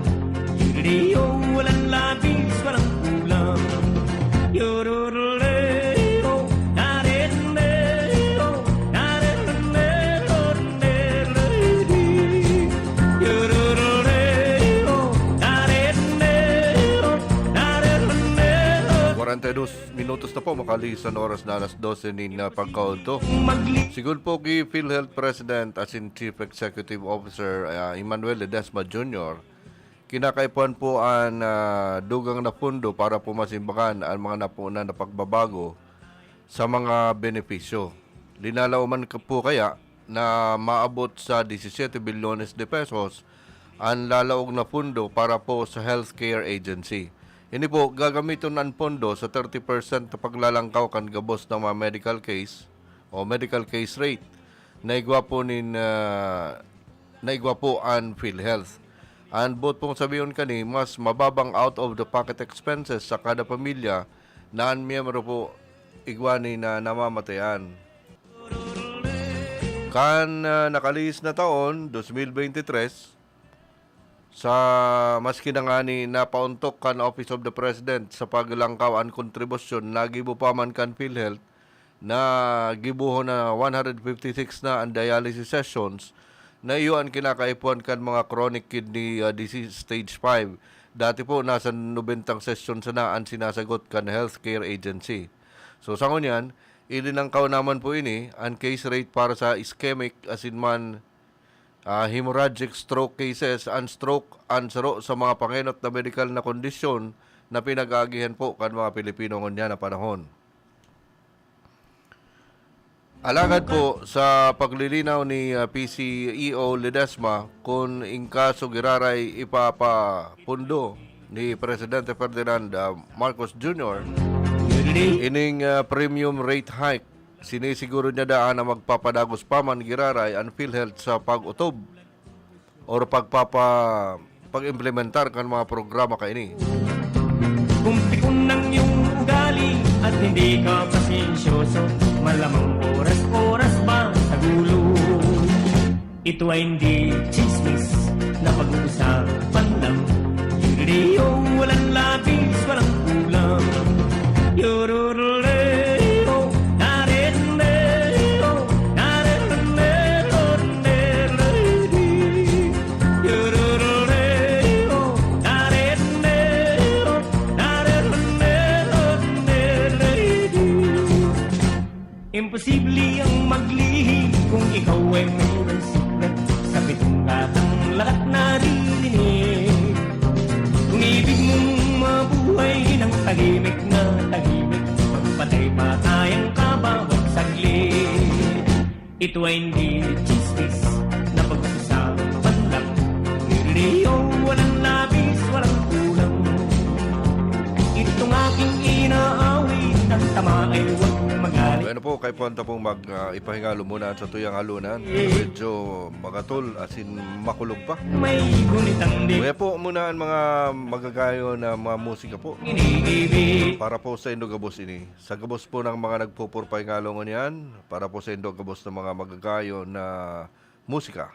Yung Leo, walang labis, walang kulang. Yororoleo, nareroleo, nareroleo, reroleo. Yororoleo, nareroleo, nareroleo. Kwarenta y dos minutos na po, makalihis an oras na alas dose nin, ah, pagkaudto. Siguro po ki PhilHealth President asin Chief Executive Officer, ah, Emmanuel Ledesma Junior, kinakaipuhan po an, ah, dugang na pondo para po masimbagan an mga naponan na pagbabago sa mga benepisyo. Linalaoman ka po kaya na maabot sa disisiete bilyones de pesos an lalaog na pondo para po sa healthcare agency. Ini po, gagamiton an pondo sa thirty percent na paglalangkaw kan gabos na mga medical case o medical case rate na igwa po nin, ah, na igwa po an PhilHealth. An boot pong sabihon kani, mas mababang out-of-the-pocket expenses sa kada pamilya na an miyembro po igwa ni na namamatayan. Kan, ah, nakalihis na taon, dos mil bente tres, sa maski na ngani napaontok kan Office of the President sa paglangkaw an kontribusyon na gibo pa man kan PhilHealth, na gibohon na one hundred fifty-six na an dialysis sessions na iyo an kinakaipuhan kan mga chronic kidney, ah, disease stage five. Dati po, nasa nobentang sesyon sana an sinasagot kan healthcare agency. So, sa ngunyan, ilinangkaw naman po ini, an case rate para sa ischemic asin man, ah, hemorrhagic stroke cases, an stroke, an saro sa mga pangenot na medikal na kondisyon na pinag-aagihan po kan mga Pilipino ngunyan na panahon. Alagad po, sa paglilinaw ni, ah, P C E O Ledesma, kun in kaso giraray ipapapundo ni Presidente Ferdinand, ah, Marcos Junior, ining, ah, premium rate hike, sinisiguro niya daan na magpapadagos pa man giraray an PhilHealth sa pag-otob or pagpapa-, pag-implementar kan mga programa kaini. Kung pikon ang iyong ugali at hindi ka pasensyoso, malamang oras-oras ba sa gulo? Ito ay hindi chismis na pag-uusapan lang. Yung Leo, walang labis, walang kulang. Yororoleo, nareroleo, nareroleo, reroleo. Yororoleo, nareroleo, nareroleo, reroleo. Imposible ang maglihi kung ikaw ay mayroong sikret sa pitong gatang lahat naririnig. Kung ibig mong mabuhay ng tahimik na tahimik, magpatay-patayan ka bawat saglit. Ito ay hindi chismis na pag-uusapan lang. Iyo, walang labis, walang kulang. Itong aking inaawit, ang tama ay huwag magaling. Bueno po, kay po ang tapong mag, ah, ipahingalo muna sa tuyang halunan. Medyo magatol, as in makulog pa. May gunit ang di Kaya po muna ang mga magagayo na mga musika po iniibig. para po sa indo gabos ini. Sa gabos po ng mga nagpupurpay ngalong niyan, para po sa indo gabos ng mga magagayo na musika.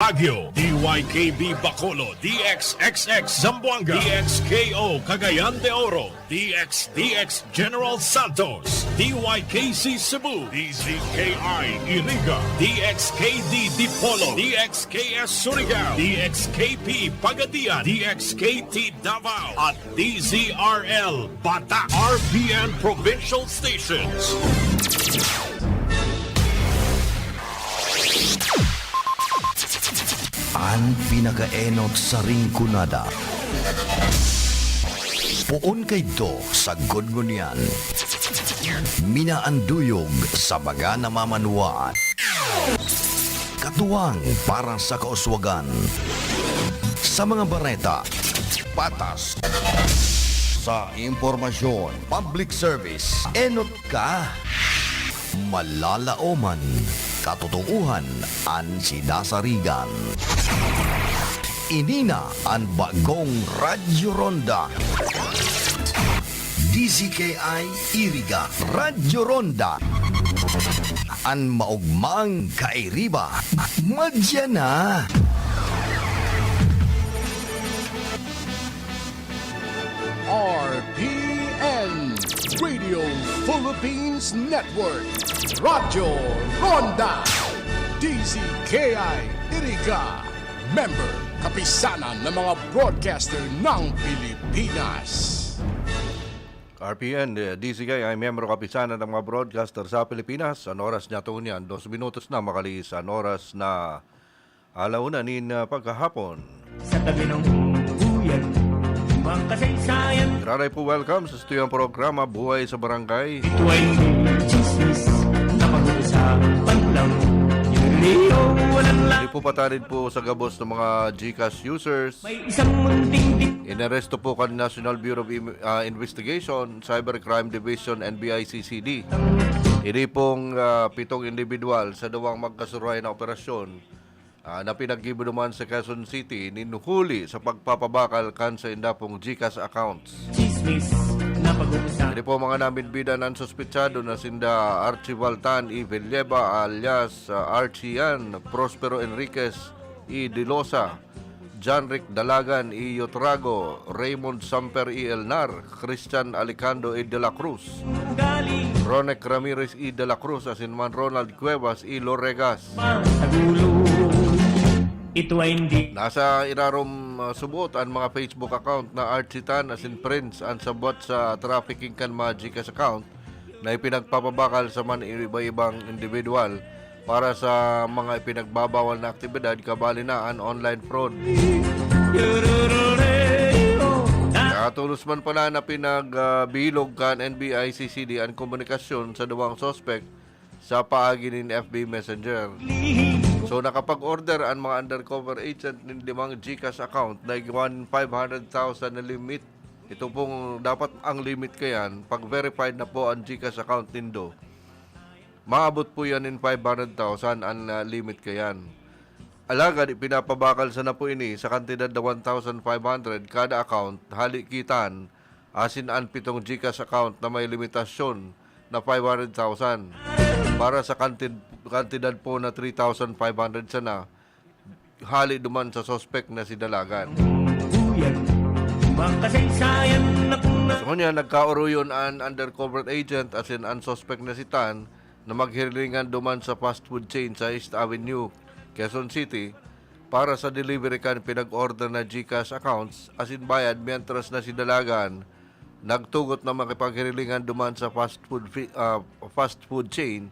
Baguio, D Y K B Bacolod, D X X X Zamboanga, D X K O Cagayan de Oro, D X D X General Santos, D Y K C Cebu, D Z K I Iriga, D X K D Dipolog, D X K S Surigao, D X K P Pagadian, D X K T Davao, at D Z R L Bata, R P N Provincial Stations. An pinakaenot sa Rinconada. Poon kaidto sagkod ngunyan. Minaanduyog sa mga namamanwaan. Katuwang para sa kauswagan. Sa mga bareta, patas. Sa impormasyon, public service, enot ka. Malalaoman, katotoohan an sinasarigan. Ini na an bagong Radyo Ronda. D Z K I Iriga, Radyo Ronda. An maogmang kairiba, madya na. R P N, Radio Philippines Network, Radyo Ronda, D Z K I Iriga, member, Kapisanan ng mga Broadcaster ng Pilipinas. R P N, eh, D Z K I, miyembro, Kapisanan ng mga Broadcaster sa Pilipinas. An oras niya tunyan, dos minutos na makaliis an oras na alauna nin, ah, pagkahapon. Sa tabi ng buyan, mga kasaysayan. Iraray po, welcome sa studio ng programa Buhay sa Barangay. Ito ay hindi chismis na pag-uusapan lang. Yung liyo, walang la- Hindi po, patanid po sa gabos ng mga GCash users. May isang munting di- Inaresto po kan National Bureau of Im-, ah, Investigation, Cybercrime Division, N B I C C D. Ini pong, ah, pitong individual sa duwang magkasuruhay na operasyon, ah, na pinaggibo duman sa Quezon City, nin huli sa pagpapabakal kan sainda pong GCash accounts. Chismis na pag-uusapan. Ini po mga namidbidan an suspetsado na sinda Archival Tan y Villeva alias, ah, Archie Yan, Prospero Enriquez y Dilosa, Janrick Dalagan y Yotrago, Raymond Samper y Elnar, Christian Alicando y De La Cruz, Ronek Ramirez y De La Cruz, asin man Ronald Cuevas y Loregas. Sa gulo, ito ay hindi. Nasa irarom, ah, subot an mga Facebook account na Archie Tan asin Prince an sabwat sa trafficking kan mga GCash account na ipinagpapabakal sa man iba-ibang individual para sa mga ipinagbabawal na aktibidad, kabali na an online fraud. Katolos man pala na pinag, ah, bilog kan N B I C C D an komunikasyon sa duwang suspek sa paagi nin F B Messenger. So, nakapag-order an mga undercover agent nin limang GCash account na igwa nin five hundred thousand na limit. Ito pong dapat ang limit kayan, pag verified na po ang GCash account nindo, maabot po yan in five hundred thousand ang, ah, limit kayan. Alagad ipinapabakal sana po ini sa kantidad na one thousand five hundred kada account, hali kitan, asin an pitong GCash account na may limitasyon na five hundred thousand. Para sa kantid-, kantidad po na three thousand five hundred sana, hali duman sa suspek na si Dalagan. Buyag, makasaysayan na kung na- So, ngunyan, nagkaoroyon an undercover agent asin an suspek na si Tan na maghilingan duman sa fast food chain sa East Avenue, Quezon City, para sa delivery kan pinag-order na GCash accounts asin bayad, mientras na si Dalagan nagtugot na makipaghilingan duman sa fast food fi-, ah, fast food chain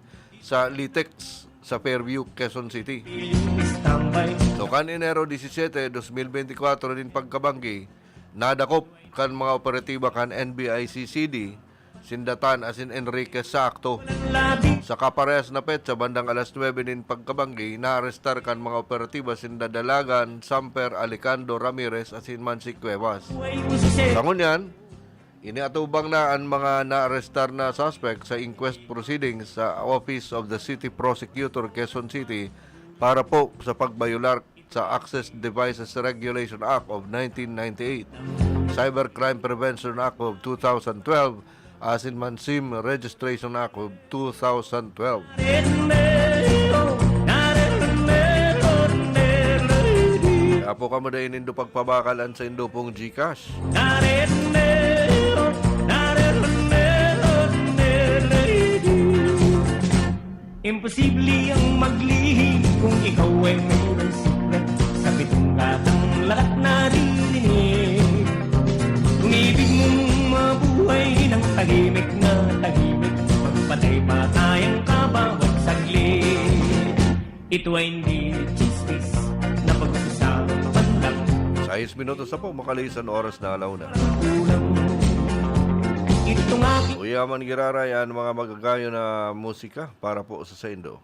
sa Litex sa Fairview, Quezon City. Tambay. So, kan Enero disisiete, dos mil benti kwatro nin pagkabanggi, nadakop kan mga operatiba kan N B I C C D sinda Tan asin Enriquez sa akto. Sa kaparehas na petsa, bandang alas nuebe nin pagkabanggi, naarestar kan mga operatiba sinda Dalagan, Samper, Alicando, Ramirez asin man si Cuevas. Sa ngunyan, iniatubang na an mga naarestar na suspect sa inquest proceedings sa Office of the City Prosecutor, Quezon City, para po sa pagbayolar sa Access Devices Regulation Act of nineteen ninety-eight, Cybercrime Prevention Act of two thousand twelve, asin man SIM Registration Act of two thousand twelve. Po kamo dai nindo pagpabakal an saindo pong GCash. Imposible ang maglihim kung ikaw ay mayroong sikret sa pitong gatang lahat naririnig. Kung ibig mong mabuhay ng tahimik na tahimik, magpatay-patay ang kabawat saglit. Ito ay hindi chismis na pag-usapan man lang. Sais minutos na po, makalisan oras na alaw na. Kulang. Itong aking Kuya Man Giraray, ang mga magagayo na musika para po sa saindo.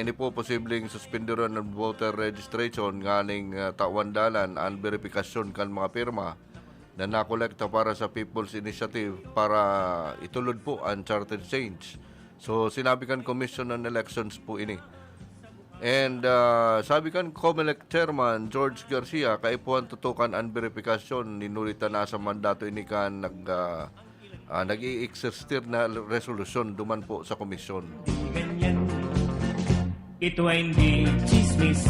Ini po posibleng suspenderon an voter registration nganing, ah, tawan dalan an beripikasyon kan mga pirma na nakolekta para sa People's Initiative para itulod po an charter change. So, sinabi kan Commission on Elections po ini. And, ah, sabi kan Comelec Chairman George Garcia, kaipuhan tutukan an beripikasyon, nin huli ta nasa mandato ini kan nag, ah, ah, nag-i-exercise na resolusyon duman po sa komisyon. Ito ay hindi chismis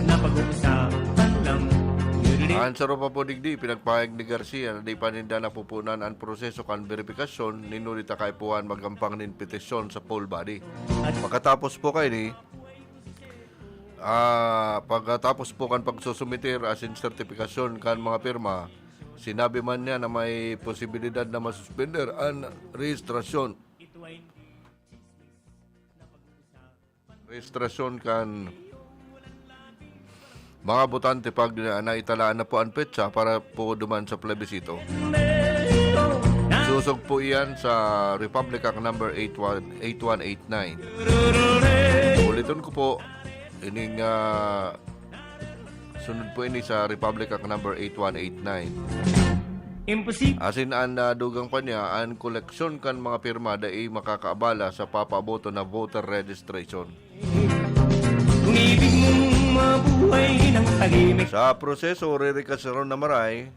na pag-uusapan lang. An saro pa po digdi, pinagpahayag ni Garcia na di pa ninda napupunan an proseso kan beripikasyon, nin huli ta kaipuhan magampang nin petisyon sa poll body. Pagkatapos po kaini, ah, pagkatapos po kan pagsusumiter asin sertipikasyon kan mga pirma, sinabi man niya na may posibilidad na masuspender an rehistrasyon. Rehistrasyon kan mga botante pag na, naitalaan na po an petsa para po duman sa plebisito. Susog po iyan sa Republic Act number eight one, eight one eight nine. Uliton ko po, ining, ah, sunod po ini sa Republic Act number eight one eight nine. Imposible. Asin an, ah, dugang pa niya, an koleksyon kan mga pirma dai makakaabala sa papaboto na voter registration. Kung ibig mong mabuhay ng tahimik. Sa proseso, rerikasaron na maray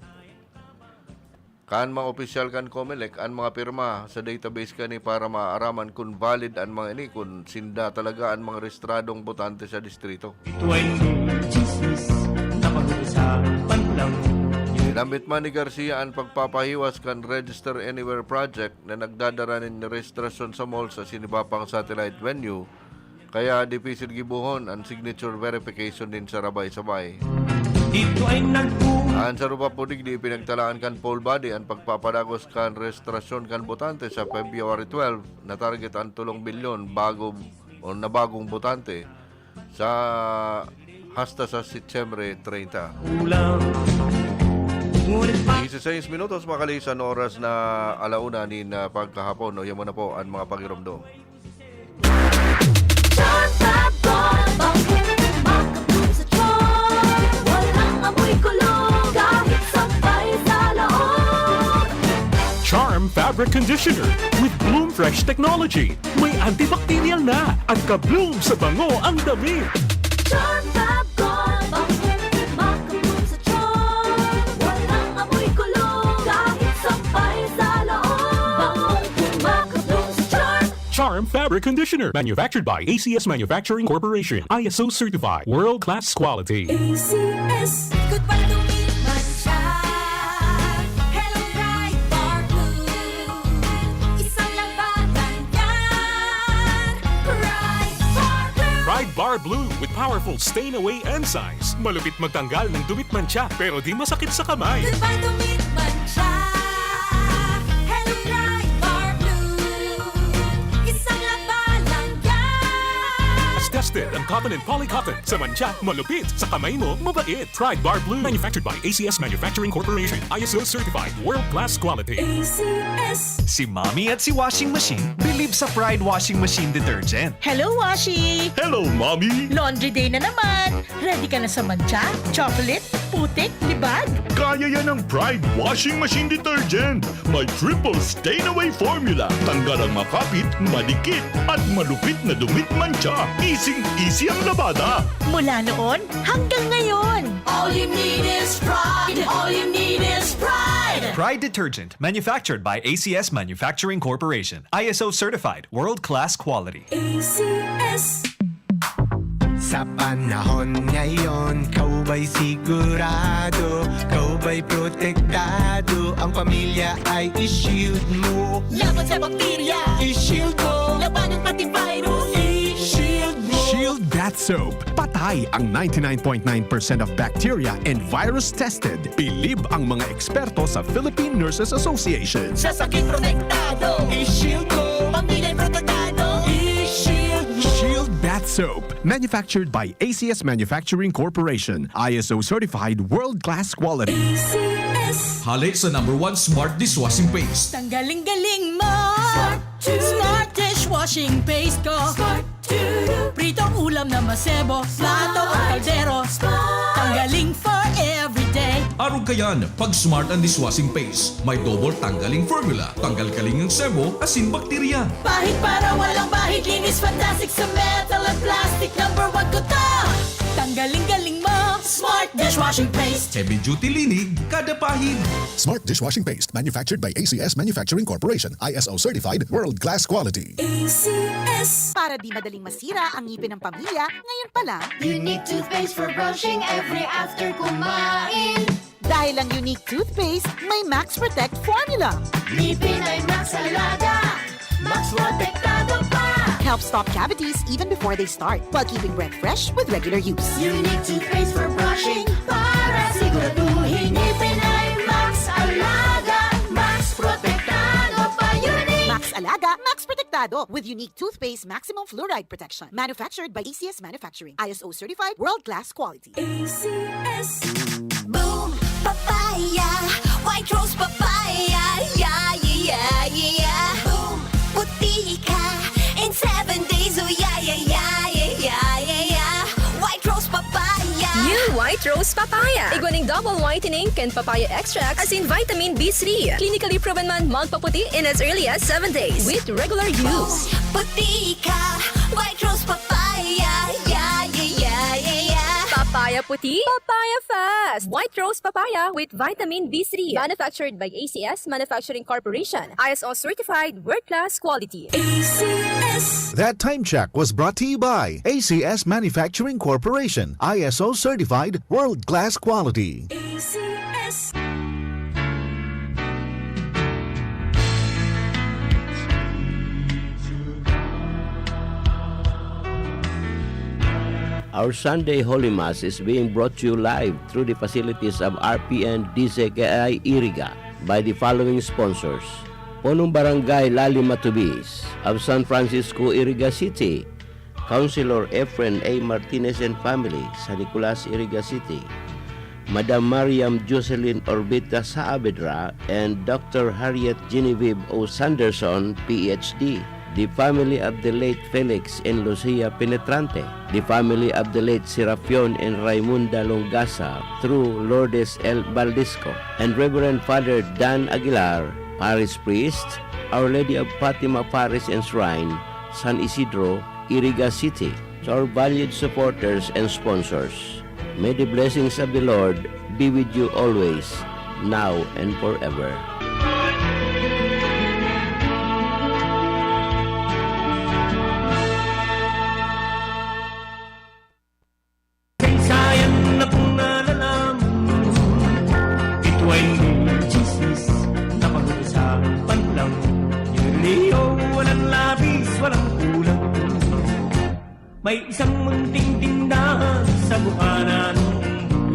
kan mga opisyal kan Comelec an mga pirma sa database kani para maaraman kun valid an mga ini, kun sinda talaga an mga rehistradong botante sa distrito. Ito ay hindi chismis na pag-uusapan lang. Sinambit man ni Garcia an pagpapahiwas kan Register Anywhere Project na nagdadara nin rehistrasyon sa mall sa sinibapang satellite venue, kaya dipisil gibohon an signature verification nin sarabay-sabay. Dito ay nagbu- An saro pa po digdi, pinagtalaan kan poll body an pagpapadagos kan rehistrasyon kan botante sa February twelve, na target an tolong bilyon bago o na bagong botante sa hasta sa Setyembre treinta. Kulang. Ngunit pa- Dieciséis minutos makalisan oras na ala una nin, ah, pagkahapon. O, yan muna po an mga pagiromdom. Charm Fab Gold, bangkit, makabloom sa charm. Walang amoy kulog, kahit sampay sa loob. Charm Fabric Conditioner with Bloom Fresh Technology. May antibacterial na at ka-bloom sa bango ang damit. Charm Fab Gold, bangkit, makabloom sa charm. Walang amoy kulog, kahit sampay sa loob. Bangong makabloom sa charm. Charm Fabric Conditioner, manufactured by A C S Manufacturing Corporation, I S O certified, world-class quality. A C S. Goodbye to me, mantsa. Hello, Pride Bar Blue. Isang labanan yan. Pride Bar Blue. Pride Bar Blue with powerful stain away enzymes. Malupit magtanggal ng dumit mantsa, pero di masakit sa kamay. Goodbye to me, mantsa. Hello, Pride Bar Blue. Isang labanan yan. Tested ang cotton and poly cotton. Sa mantsa, malupit. Sa kamay mo, mabait. Pride Bar Blue. Manufactured by A C S Manufacturing Corporation. I S O certified. World class quality. A C S. Si Mommy at si Washing Machine believe sa Pride Washing Machine Detergent. Hello, Washi! Hello, Mommy! Laundry day na naman! Ready ka na sa mantsa, chocolate, putik, libag? Kaya yan ng Pride Washing Machine Detergent. May triple stain away formula. Tanggal ang makapit, madikit, at malupit na dumit mantsa. Easing-easy ang labada. Mula noon hanggang ngayon. All you need is Pride. All you need is Pride. Pride Detergent, manufactured by A C S Manufacturing Corporation. I S O certified, world-class quality. A C S. Sa panahon ngayon, ikaw ba'y sigurado? Ikaw ba'y protektado? Ang pamilya ay i-shield mo. Laban sa bakterya, i-shield mo. Labanan pati virus, i-shield mo. Shield Bath Soap. Patay ang ninety-nine point nine percent of bacteria and virus tested. Bilib ang mga eksperto sa Philippine Nurses Association. Sa sakit protektado, i-shield mo. Pamilya protektado, i-shield mo. Shield Bath Soap. Manufactured by A C S Manufacturing Corporation. I S O certified world-class quality. A C S. Hali sa number one smart dishwashing paste. Tanggaling-galing mo. Smart. Smart dishwashing paste ko. Smart. Pritong ulam na masebo, plato o kaldero, tanggaling for everyday. Arog kayan, pag Smart ang dishwashing paste. May double tanggaling formula. Tanggal kaling ang sebo, asin bakterya. Pahid para walang bahid, linis fantastic sa metal at plastic. Number one ko to! Tanggaling galing mo, Smart Dishwashing Paste. Heavy duty linig, kada pahid. Smart Dishwashing Paste, manufactured by A C S Manufacturing Corporation, I S O certified, world class quality. A C S. Para di madaling masira ang ngipin ng pamilya, ngayon pa lang. Unique toothpaste for brushing every after kumain. Dahil ang Unique Toothpaste may Max Protect Formula. Ngipin ay Max Alaga, Max Protektado pa. Help stop cavities even before they start, while keeping breath fresh with regular use. Unique toothpaste for brushing para siguraduhin ngipin ay Max Alaga, Max Protektado pa. Unique. Max Alaga, Max Protektado with Unique Toothpaste Maximum Fluoride Protection. Manufactured by A C S Manufacturing. I S O certified, world-class quality. A C S. Boom! Papaya! White Rose Papaya! Yeah, yeah, yeah, yeah! Boom! Puti ka in seven days! Oh, yeah, yeah, yeah, yeah, yeah, yeah, yeah! White Rose Papaya! New White Rose Papaya! Igwa ning double whitening kan papaya extract asin vitamin B three. Clinically proven man magpaputi in as early as seven days with regular use. Boom! Puti ka! White Rose Papaya! Yeah, yeah, yeah, yeah, yeah! Papaya puti, papaya fast! White Rose Papaya with vitamin B three. Manufactured by A C S Manufacturing Corporation. I S O certified, world-class quality. A C S. That time check was brought to you by A C S Manufacturing Corporation, I S O certified, world-class quality. A C S. Our Sunday Holy Mass is being brought to you live through the facilities of R P N D Z K I Iriga by the following sponsors: Punong Barangay Lali Matubis of San Francisco, Iriga City, Councilor Efren A Martinez and family, San Nicolas, Iriga City, Madam Mariam Jocelyn Orbita Saavedra and Doctor Harriet Genevieve O Sanderson, P H D, the family of the late Felix and Lucia Penetrante, the family of the late Serapion and Raimunda Longasa through Lourdes L Baldisco, and Reverend Father Dan Aguilar, Parish Priest, Our Lady of Fatima Parish and Shrine, San Isidro, Iriga City. To our valued supporters and sponsors, may the blessings of the Lord be with you always, now and forever. Kaisayan na pong nalalam, ito ay hindi chismis na pag-uusapan lang. Yung Leo, walang labis, walang kulang. May isang munting tindahan sa Bukana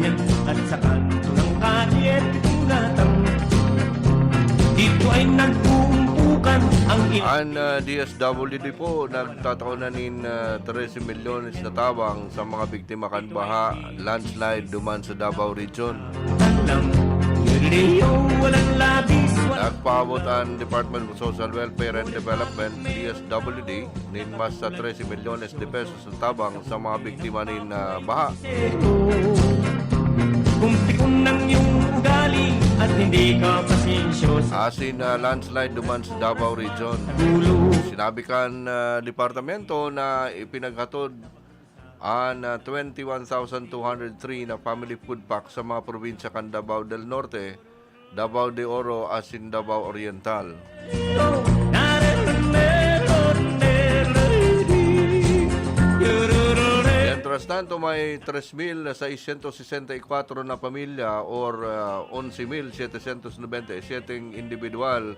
yan, at sa kanto ng kalye, pitong gatang. Dito ay nagpuumpukan ang il- An, ah, D S W D po, nagtatao na nin, ah, trese milyones na tabang sa mga biktima kan baha, landslide duman sa Davao Region. Nagpaabot an Department of Social Welfare and Development, D S W D, nin mas sa trese milyones de pesos na tabang sa mga biktima nin, ah, baha. Kung pikon ang iyong ugali at hindi ka pasensyoso. Asin, ah, landslide duman sa Davao Region. Sinabi kan, ah, departamento na ipinaghatod an, ah, twenty-one thousand two hundred three na family food pack sa mga probinsya kan Davao del Norte, Davao de Oro asin Davao Oriental. Mientras tanto, may tres mil seiscientos sesenta y cuatro na pamilya or, ah, onse mil setecientos noventa y siete individual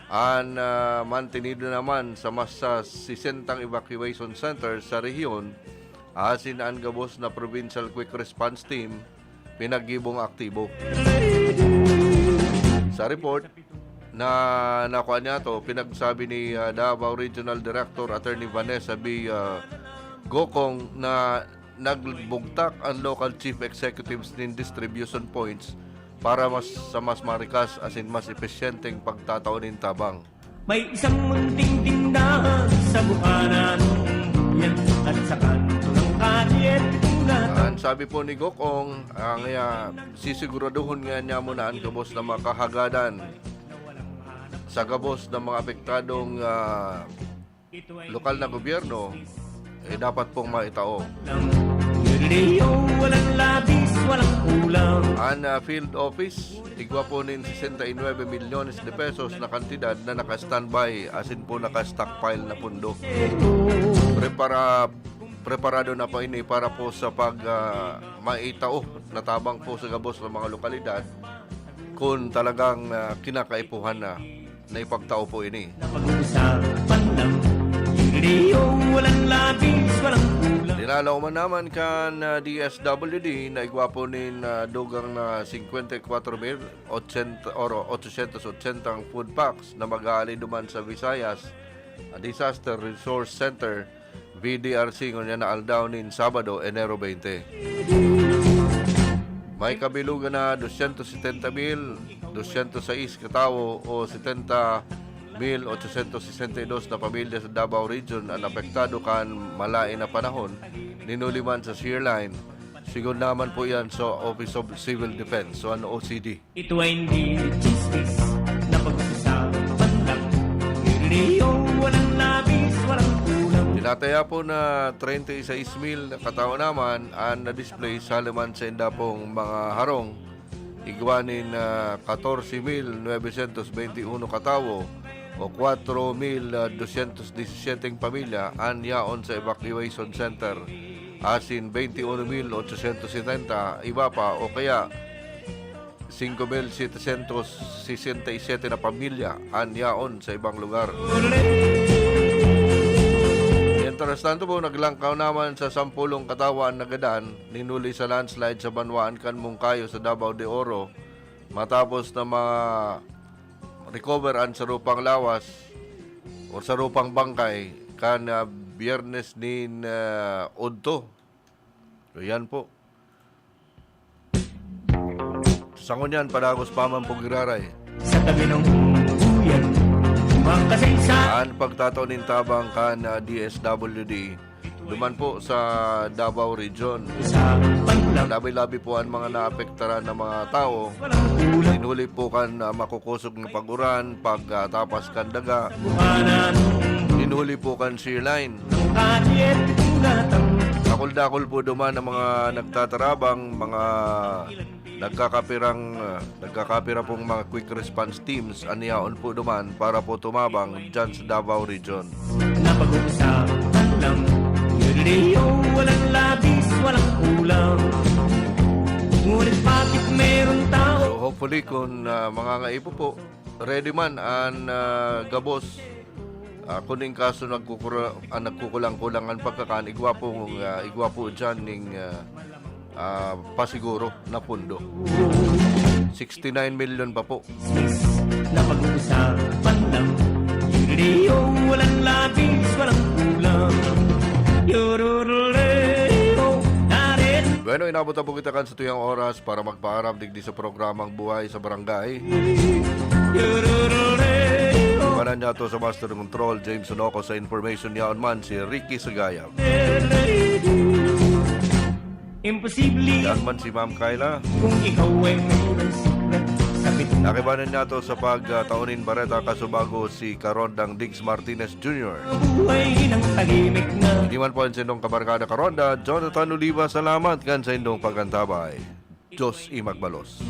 an, ah, mantenido naman sa mas sa sesentang evacuation center sa rehiyon, asin an gabos na Provincial Quick Response Team pinaggibong aktibo. Sa report na nakuha niya to, pinagsabi ni, ah, Davao Regional Director Attorney Vanessa B, ah, Gocong na nagbugtak an local chief executives nin distribution points para mas, sa mas marikas asin mas epesyenteng pagtatao nin tabang. May isang munting tindahan sa Bukana noong At sa kanto ng kalye, pinunatan. Ang sabi po ni Gokong, ang, ah, sisiguraduhon nga niya muna ang gabos na mga kahagadan sa gabos ng mga apektadong, ah, lokal na gobyerno, eh, dapat pong maitao. Leo, walang labis, walang kulang. Ang, ah, field office, igwa po nin sesenta y nuebe milyones de pesos na kantidad na naka-standby, asin po naka-stockpile na pundo. Prepara-, preparado na po ini para po sa pag, ah, maitao na tabang po sa gabos ng mga lokalidad kung talagang, ah, kinakaipuhan na na ipagtao po ini. Na pag-uusapan lang, Leo, walang labis, walang kulang. Dinalaw man naman kan, ah, D S W D na igwa po nin, ah, dugang na singkwenta y kwatro mil ochenta, or ochocientos ochenta ang food packs na mag-aali duman sa Visayas, ah, Disaster Resource Center, V D R C, ngunyan na aldaw nin Sabado, Enero twenty. May kabilugan na dosyentos setenta mil dosyentos sais katawo o setenta mil ochocientos sesenta y dos na pamilya sa Davao Region an apektado kan malaen na panahon, nin huli man sa Searline. Sigon naman po yan sa Office of Civil Defense, so an O C D. Ito ay hindi chismis na pag-usapan lang. Leo, walang labis, walang kulang. Tinataya po na treinta y seis mil na katao naman an na-display sa laman sa inda pong mga harong. Igwa nin, ah, katorse mil novecientos veintiuno katawo o kwatro mil dosyentos disisiete pamilya an yaon sa evacuation center, asin veintiuno mil ochocientos setenta iba pa o kaya singko mil setecientos sesenta y siete na pamilya an yaon sa ibang lugar. Mientras tanto po, naglangkaw naman sa sampolong katawo an nagadan nin huli sa landslide sa banwaan kan Monkayo sa Davao de Oro, matapos na ma-recover an sarupang lawas o sarupang bangkay kan, ah, Biyernes nin, ah, udto. So, yan po. Sa ngunyan, padagos pa man po giraray. Sa tabi ng buyan, makasaysa. An pagtatao nin tabang kan, ah, D S W D, duman po sa Davao Region. Sa panlap. Labi-labi po an mga naapektaran na mga tao. Walang kulang. Nin huli po kan, ah, makukosog na pag-uran, pagkatapas kan daga. Buhanan. Nin huli po kan Searline. Ang kalye, pinunatan. Dakul-dakul po duman ang mga nagtatarabang, mga nagkakapirang, ah, nagkakapira pong mga quick response teams an yaon po duman para po tumabang dyan sa Davao Region. Na pag-uusapan lang, Leo, walang labis, walang kulang. Ngunit bakit meron tao? So, hopefully, kung, ah, mangangaipo po, ready man an, ah, gabos. Ah, kun in kaso nagkukura-, ah, nagkukulang-kulang an pagkakan, igwa po, ah, igwa po dyan ning, ah, ah, pasiguro na pundo. Sixty-nine million pa po. Na pag-uusapan lang. Leo, walang labis, walang kulang. Yororoleo, narin. Bueno, inabot na po kita kan sa tuyang oras para magpaaram digdi sa programang Buhay sa Barangay. Yororoleo. Iwanan niya to sa Master Control, James Sunoco, sa information niya on man si Ricky Sagayam. Imposible. Yan man si Ma'am Kyla. Kung ikaw ay mayroong sikret sa bituin. Nakibanan niya to sa pag, ah, taon nin bareta kasubago si Karondang Diggs Martinez Junior. Buhay ng tahimik na. Hindi man po ang sindong kabarkada Karonda, Jonathan Oliva, salamat kan sa indong pagkantabay. Diyos i magbalos.